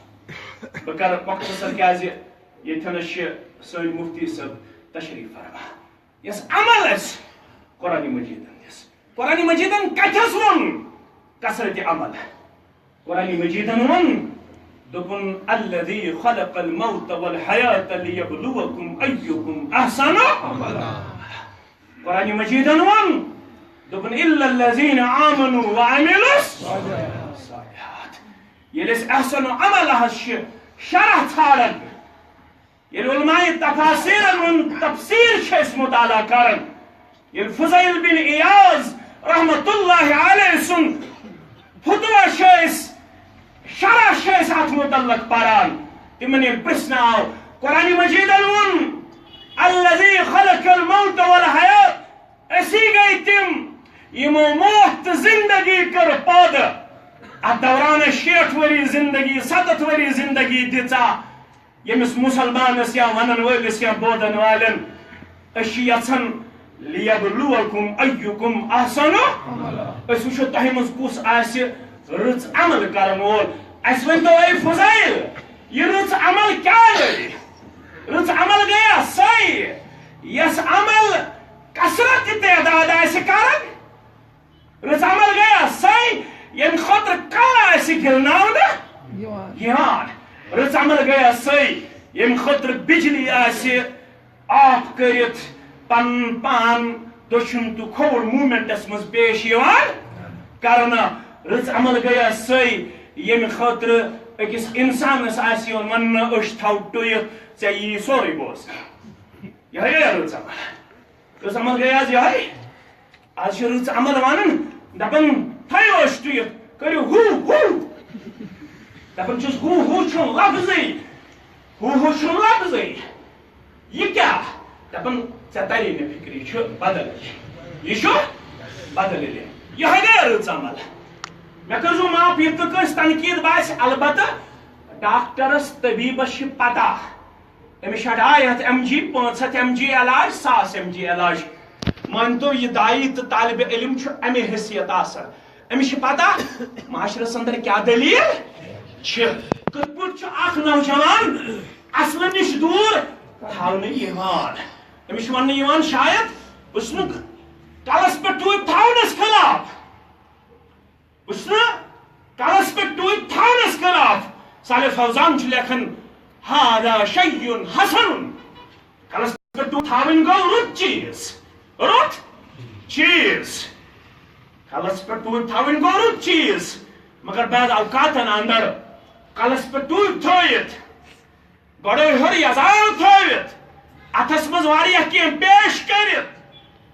بہٕ کرٕ مختصر، کیازِ ییٚتھٮ۪نس چھِ سٲنۍ مفتی صٲب تشریف فرما۔ یۄس عمل اسہِ قرآن مجیدن دِژ۔ قرآن مجیدن کتھس ووٚن کثرت عمل؟ قرآن مجیدن ووٚن، دوٚپُن، الذی خلق الموت والحیات لیبلوکم ایکم احسن عملا۔ قرآن مجیدن ووٚن، دوٚپُن، الا الذین آمنوا وعملوا الصالحات۔ ییٚلہِ أسۍ احسن عملہس چھِ شرح ژھانڈان، ییٚلہِ علماء تفاسیرن ہُنٛد تفسیر چھِ أسۍ مطالعہ کران، ییٚلہِ فضیل بن عیاض رحمت اللہ علیہ سُنٛد فتویٰ چھِ أسۍ، شرح چھِ أسۍ اتھ متعلق پران، تِمن ییٚلہِ پرژھنہٕ آو، قرآن مجیدن ووٚن، الذی خلق الموت والحیات، أسی گٔے تِم، یِمو موت تہٕ زندگی کٔر پٲدٕ۔ اتھ دوران شیٹھ ؤری زندگی، ستتھ ؤری زندگی دِژا، ییٚمِس مُسلمانس یا ونن وٲلِس یا بوزن والٮ۪ن، أسۍ چھِ یژھان، لیبلوکم ایکم احسن، أسۍ وٕچھو تۄہہِ منٛز کُس آسہِ رٕژ عمل کرن وول۔ اسہِ ؤنۍ تو، اے فضیل، یہِ رٕژ عمل کیٛاہ گٔے؟ رٕژ عمل گٔیا سۄے، یۄس عمل کثرت تعداد آسہِ کران۔ رٕژ عمل گٔیا سۄے، ییٚمہِ خٲطرٕ کلہٕ آسہِ گِلناونہٕ یِوان۔ یِوان۔ رٕژ عمل گٔیا سۄے، ییٚمہِ خٲطرٕ بجلی آسہِ آف کٔرِتھ پنُن پان دٔچھُن تہٕ کھووُر موومنٹس منٛز پیش یِوان کرنہٕ۔ رٕژ عمل گٔیا سۄے، ییٚمہِ خٲطرٕ أکِس انسانس آسہِ یِوان وننہٕ، أچھ تھاو ٹُیِتھ، ژےٚ یی سورُے بوزنہٕ۔ یِہوٚے گٔیا رٕژ عمل۔ رٕژ عمل گٔے آز یِہوٚے۔ آز چھِ رٕژ عمل وَنان، دَپان، تھٲیِو أچھ ٹُیِتھ، کٔرِو ہُہ ہُہ۔ دَپان چھِس، ہُہ ہُہ چھُنہٕ لفظٕے۔ ہُہ ہُہ چھُنہٕ لفظٕے۔ یہِ کیٛاہ؟ دَپان، ژےٚ تَری نہٕ فِکرِ، یہِ چھُ بدل۔ یہِ چھُ بدل علم۔ یِہوٚے گٔے رٕژ عمل۔ مےٚ کٔرۍزیو معاف، یہِ تہِ کٲنٛسہِ تنقیٖد باسہِ، البتہ ڈاکٹرس، طبیبس چھِ پتہ۔ أمِس چھِ ڈاے ہتھ ایم جی، پانٛژھ ہتھ ایم جی علاج، ساس ایم جی علاج۔ مٲنۍ تو، یہِ داعی تہٕ طالب علم چھُ اَمے حیثیت آسان۔ أمِس چھِ پتہ معاشرس اندر کیٛاہ دٔلیٖل چھِ۔ کِتھ پٲٹھۍ چھُ اکھ نوجوان اصلہٕ نِش دوٗر تھاونہٕ یِوان۔ أمِس چھُ وننہٕ یِوان، شاید بہٕ چھُس نہٕ کلس پٮ۪ٹھ ٹوٗپۍ تھاونس خلاف۔ بہٕ چھُس نہٕ کلس پٮ۪ٹھ ٹوٗپۍ تھاونس خلاف۔ صالح فوزان چھُ لیکھان، ہذا شیء حسن۔ کلس پٮ۪ٹھ ٹوٗپۍ تھاوٕنۍ گوٚو رُت چیٖز، رُت چیٖز۔ کلس پٮ۪ٹھ ٹوٗپۍ تھاوٕنۍ گوٚو رُت چیٖز، مگر بعض اوقاتن اندر کلس پٮ۪ٹھ ٹوٗپۍ تھٲوِتھ گۄڈے ہیوٚر یزار تھٲوِتھ، اتھس منٛز واریاہ کینٛہہ پیش کٔرِتھ،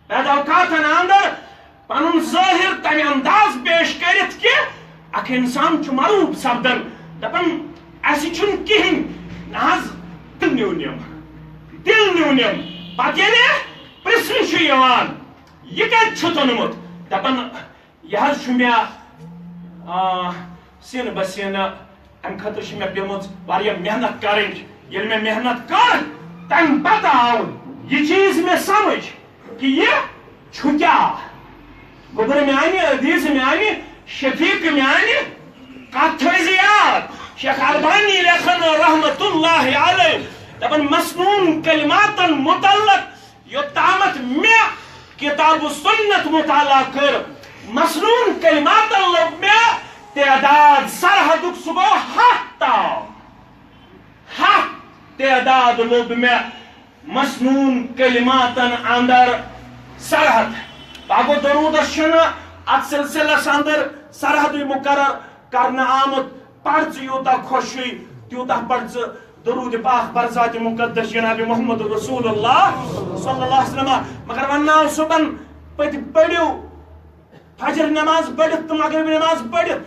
بعد اوقاتن اندر پنُن ظٲہر تمہِ انداز پیش کٔرِتھ کہِ اکھ انسان چھُ مرعوب سپدان، دپان، "اسہِ چھُنہٕ کِہیٖنۍ، نہ حظ۔" دِل نیونم، دِل نیونم۔ پتہٕ ییٚلہِ پرژھنہٕ چھُ یِوان، "یہِ کتہِ چھُتھ اوٚنمُت؟" دپان، یہِ حظ چھُ مےٚ، آ، سیٖنہٕ بہ سیٖنہٕ، اَمہِ خٲطرٕ چھِ مےٚ پیٚمٕژ واریاہ محنت کَرٕنۍ۔ ییٚلہِ مےٚ محنت کٔر، تَمہِ پَتہٕ آو یہِ چیٖز مےٚ سَمٕجھ کہِ یہِ چھُ کیٛاہ۔ گوٚبُر میٛانہِ، عزیٖز میٛانہِ، شفیق میٛانہِ، کَتھ تھٲیزِ یاد۔ شیخ البانی لیکھن رحمتہ اللہ علیہ، دَپان، مسنون کلماتن متعلق یوٚتامَتھ مےٚ کتاب و سنت مطالعہ کٔر، مسنون کلماتن لوٚب مےٚ تعداد سرحدُک، سُہ گوٚو ہتھ تام۔ ہتھ تعداد لوٚب مےٚ مسنون کلماتن اندر سرحد۔ پاک و درودس چھُنہٕ اتھ سلسلس اندر سرحدٕے مقرر کرنہٕ آمُت۔ پَر ژٕ یوٗتاہ خۄش چھُے، تیوٗتاہ پَر ژٕ درود پاک بر ذات مقدس جناب محمد رسول اللہ صلی اللہ علیہ وسلم۔ مگر وَنناو صُبحن پٔتۍ پٔرِو، فجر نماز پٔرِتھ تہٕ مغرب نماز پٔرِتھ،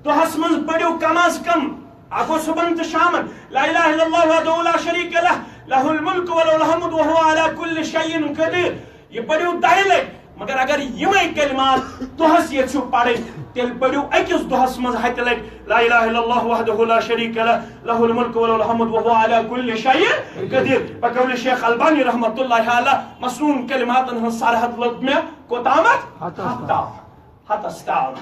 دۄہس منٛز پٔرِو کم از کم، اکھ گوٚو صُبحن تہٕ شامن، لا الہ الا اللہ وحدہ لا شریک لہ، لہ الملک و لہ الحمد وہو علی کل شیء قدیر۔ یہِ پٔرِو دَہہِ لٹہِ، مگر اگر یِمے کلمات دۄہس یژھِو پرٕنۍ، تیٚلہِ پٔرِو أکِس دۄہس منٛز ہتہِ لٹہِ لا الہ الا اللہ وحدہ لا شریک لہ، لہ الملک و لہ الحمد وہو علی کل شیء قدیر۔ بقول شیخ البانی رحمۃ اللہ علیہ، مسنون کلماتن ہٕنٛز سرحد لٔب مےٚ کوٚتامتھ؟ ہتس تام۔ ہتس تام۔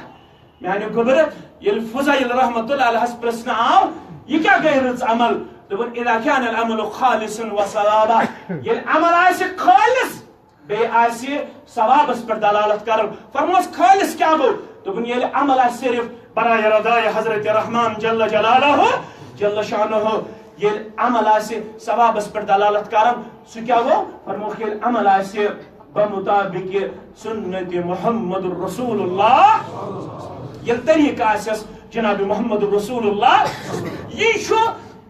میانہِ گوٚبرٕ، ییٚلہِ فضیل رحمۃ اللہ علیہس پرژھنہٕ آو، یہِ کیٛاہ گٔے رٕژ عمل؟ دوٚپُن، "اذا کان العمل خالصا و ثوابا"، ییٚلہِ عمل آسہِ خالص، بیٚیہِ آسہِ ثوابس پٮ۪ٹھ دلالت کران۔ فرموس، خالص کیٛاہ گوٚو؟ دوٚپُن، ییٚلہِ عمل آسہِ صرف برائے رضائے حضرت رحمان جل جلالہ، جل شانہ، ییٚلہِ عمل آسہِ ثوابس پٮ۪ٹھ دلالت کران، سُہ کیٛاہ گوٚو؟ فرموکھ، ییٚلہِ عمل آسہِ بمطابق سنت محمد رسول اللہ، ییٚلہِ طریقہٕ آسٮ۪س جناب محمد رسول اللہ، یہِ چھُ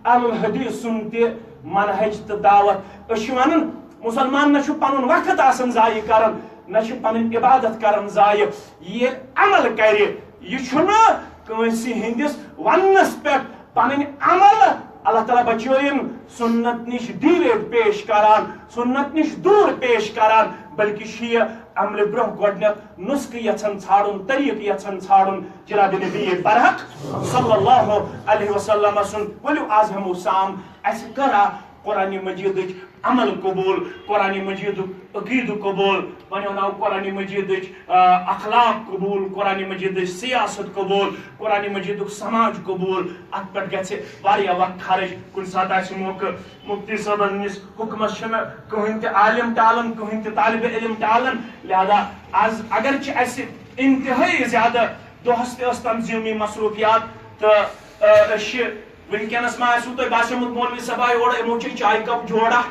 اہل الحدیث سُنٛد تہِ منہج تہٕ دعوت۔ أسۍ چھِ ونان، مسلمان نہ چھُ پنُن وقت آسان ضایع کران، نہ چھُ پنٕنۍ عبادت کران ضایع۔ ییٚلہِ عمل کرِ، یہِ چھُنہٕ کٲنٛسہِ ہٕنٛدِس وننس پٮ۪ٹھ پنٕنۍ عمل، اللہ تعالیٰ بچٲیِن، سنت نِش deviate پیش کران، سنت نِش دوٗر پیش کران، بلکہِ چھُ یہِ عملہِ برونٛہہ گۄڈٕنیتھ نسخہٕ یژھان ژھانڈُن، طریقہٕ یژھان ژھانڈُن جناب نبی برحق صلی اللہ علیہ وسلم سُنٛد۔ ؤلِو، از ہٮ۪مو سام، اسہِ کٔرا قرآن مجیدٕچ عمل قبول، قرآن مجیدُک عقیدٕ قبول، وۄنۍ ونو قرآن مجیدٕچ، آ، اخلاق قبول، قرآن مجیدٕچ سیاست قبول، قرآن مجیدُک سماج قبول۔ اتھ پٮ۪ٹھ گژھِ واریاہ وقت خرٕچ۔ کُنہِ ساتہٕ آسہِ موقعہٕ، مفتی صٲبن نِس حکمس چھُنہٕ کٕہٕنۍ تہِ عالم ٹالان، کٕہٕنۍ تہِ طالب علم ٹالان۔ لہذا از اگرچہِ اسہِ انتہٲئی زیادٕ دۄہس تہِ ٲس تنظیٖمی مصروٗفیات تہٕ، آ، أسۍ چھِ وٕنکیٚنس ما آسِوٕ تۄہہِ باسیومُت مولوی صٲبا یورٕ یِمو چھے چایہِ کپ جوڑا؟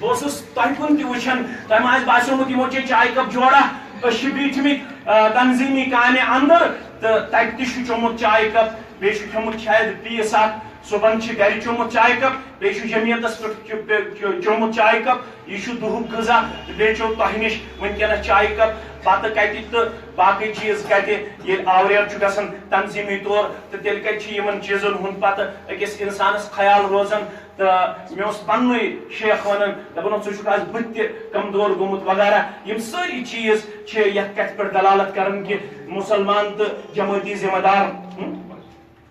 بہٕ اوسُس تۄہہِ کُن تہِ وٕچھان، تۄہہِ ما آسہِ باسیومُت یِمو چھے چایہِ کپ جوڑا؟ أسۍ چھِ بیٖٹھمٕتۍ، آ، تنظیٖمی کامہِ اندر تہٕ تتہِ تہِ چھُ چومُت چایہِ کپ، بیٚیہِ چھُ کھیومُت شاید پیٖس اکھ، صُبحن چھِ گرِ چومُت چایہِ کپ، بیٚیہِ چھُ جمعیتس پٮ۪ٹھ چُ-، پے-، چُ-، چومُت چایہِ کپ، یہِ چھُ دُہُک غذا، تہٕ بیٚیہِ چیوٚو تۄہہِ نِش وٕنکیٚنس چایہِ کپ، بتہٕ کتہِ تہٕ باقٕے چیٖز کتہِ؟ ییٚلہِ آوریر چھُ گژھان تنظیٖمی طور، تہٕ تیٚلہِ کتہِ چھُ یِمن چیٖزن ہُنٛد پتہٕ أکِس انسانس خیال روزان؟ تہٕ مےٚ اوس پننُے شیخ ونان، دپان اوس، "ژٕ چھُکھ از بہٕ تہِ کمزور گوٚمُت" وغیرہ۔ یِم سٲری چیٖز چھِ یتھ کتھِ پٮ۪ٹھ دلالت کران کہِ مسلمان تہٕ جمٲعتی ذمہ دار، ہم؟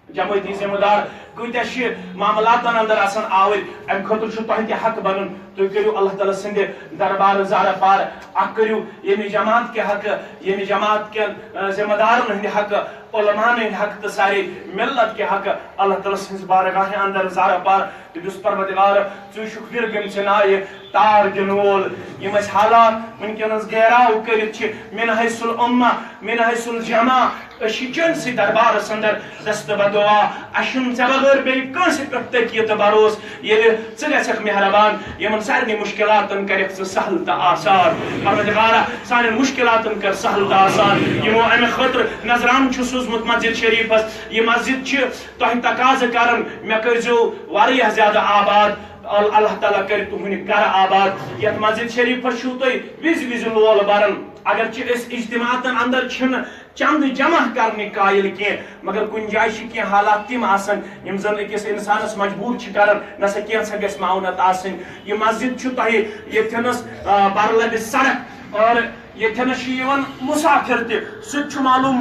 جمٲعتی ذمہ دار کۭتیاہ چھِ معاملاتن اندر آسان آوٕرۍ۔ امہِ خٲطرٕ چھُ تۄہہِ تہِ حق بنُن، تُہۍ کٔرِو اللہ تعالیٰ سٕنٛدِ دربارٕ زارٕ پار۔ اکھ کٔرِو ییٚمہِ جماعت کہِ حقہٕ، ییٚمہِ جماعت کٮ۪ن، آ، ذمہ دارن ہٕنٛدِ حقہٕ، علماءن ہٕنٛدِ حقہٕ تہٕ سارے ملت کہِ حقہٕ اللہ تعالیٰ سٕنٛزِ بارگاہہِ اندر زارٕ پار۔ تہٕ یُس پروردگار، ژٕ چھُکھ وِرگٔمژِ نایہِ تار دِنہٕ وول۔ یِم اَسہِ حالات وٕنکیٚنَس گیراو کٔرِتھ چھِ، من حیث الامہ، من حیث الجماع، أسۍ چھِ چٲنسٕے دربارس اندر دست بدعا۔ اَسہِ چھُنہٕ ژےٚ کٔر بیٚیہِ کٲنٛسہِ پٮ۪ٹھ تٔکیہِ تہٕ بھروسہٕ، ییٚلہِ ژٕ گژھکھ مہربان، یِمن سارنٕے مُشکِلاتن کَرٮ۪کھ ژٕ سہل تہٕ آسان۔ پروردگارا، سانٮ۪ن مُشکِلاتن کر سہل تہٕ آسان۔ یِمو اَمہِ خٲطرٕ نذرانہٕ چھُ سوٗزمُت مسجد شریٖفس، یہِ مسجد چھِ تۄہہِ تقاضہٕ کران، مےٚ کٔرۍزیو واریاہ زیادٕ آباد۔ ال-، اللہ تعالیٰ کَرِ تُہٕنٛدۍ گرٕ آباد۔ یَتھ مسجد شریٖفس چھُو تُہۍ وِزِ وِزِ لول بران۔ اگرچہِ أسۍ اجتماعاتن اندر چھِنہٕ چندٕ جمع کرنٕکۍ قٲیِل کینٛہہ، مگر کُنہِ جایہِ چھِ کینٛہہ حالات تِم آسان، یِم زن أکِس انسانس مجبوٗر چھِ کران، نہ سا کینٛژھا گژھِ معاونت آسٕنۍ۔ یہِ مسجد چھُ تۄہہِ ییٚتھٮ۪نس، آ، بر لبہِ سڑک اور ییٚتھٮ۪نس چھِ یِوان مُسافِر تہِ، سُہ تہِ چھُ معلوٗم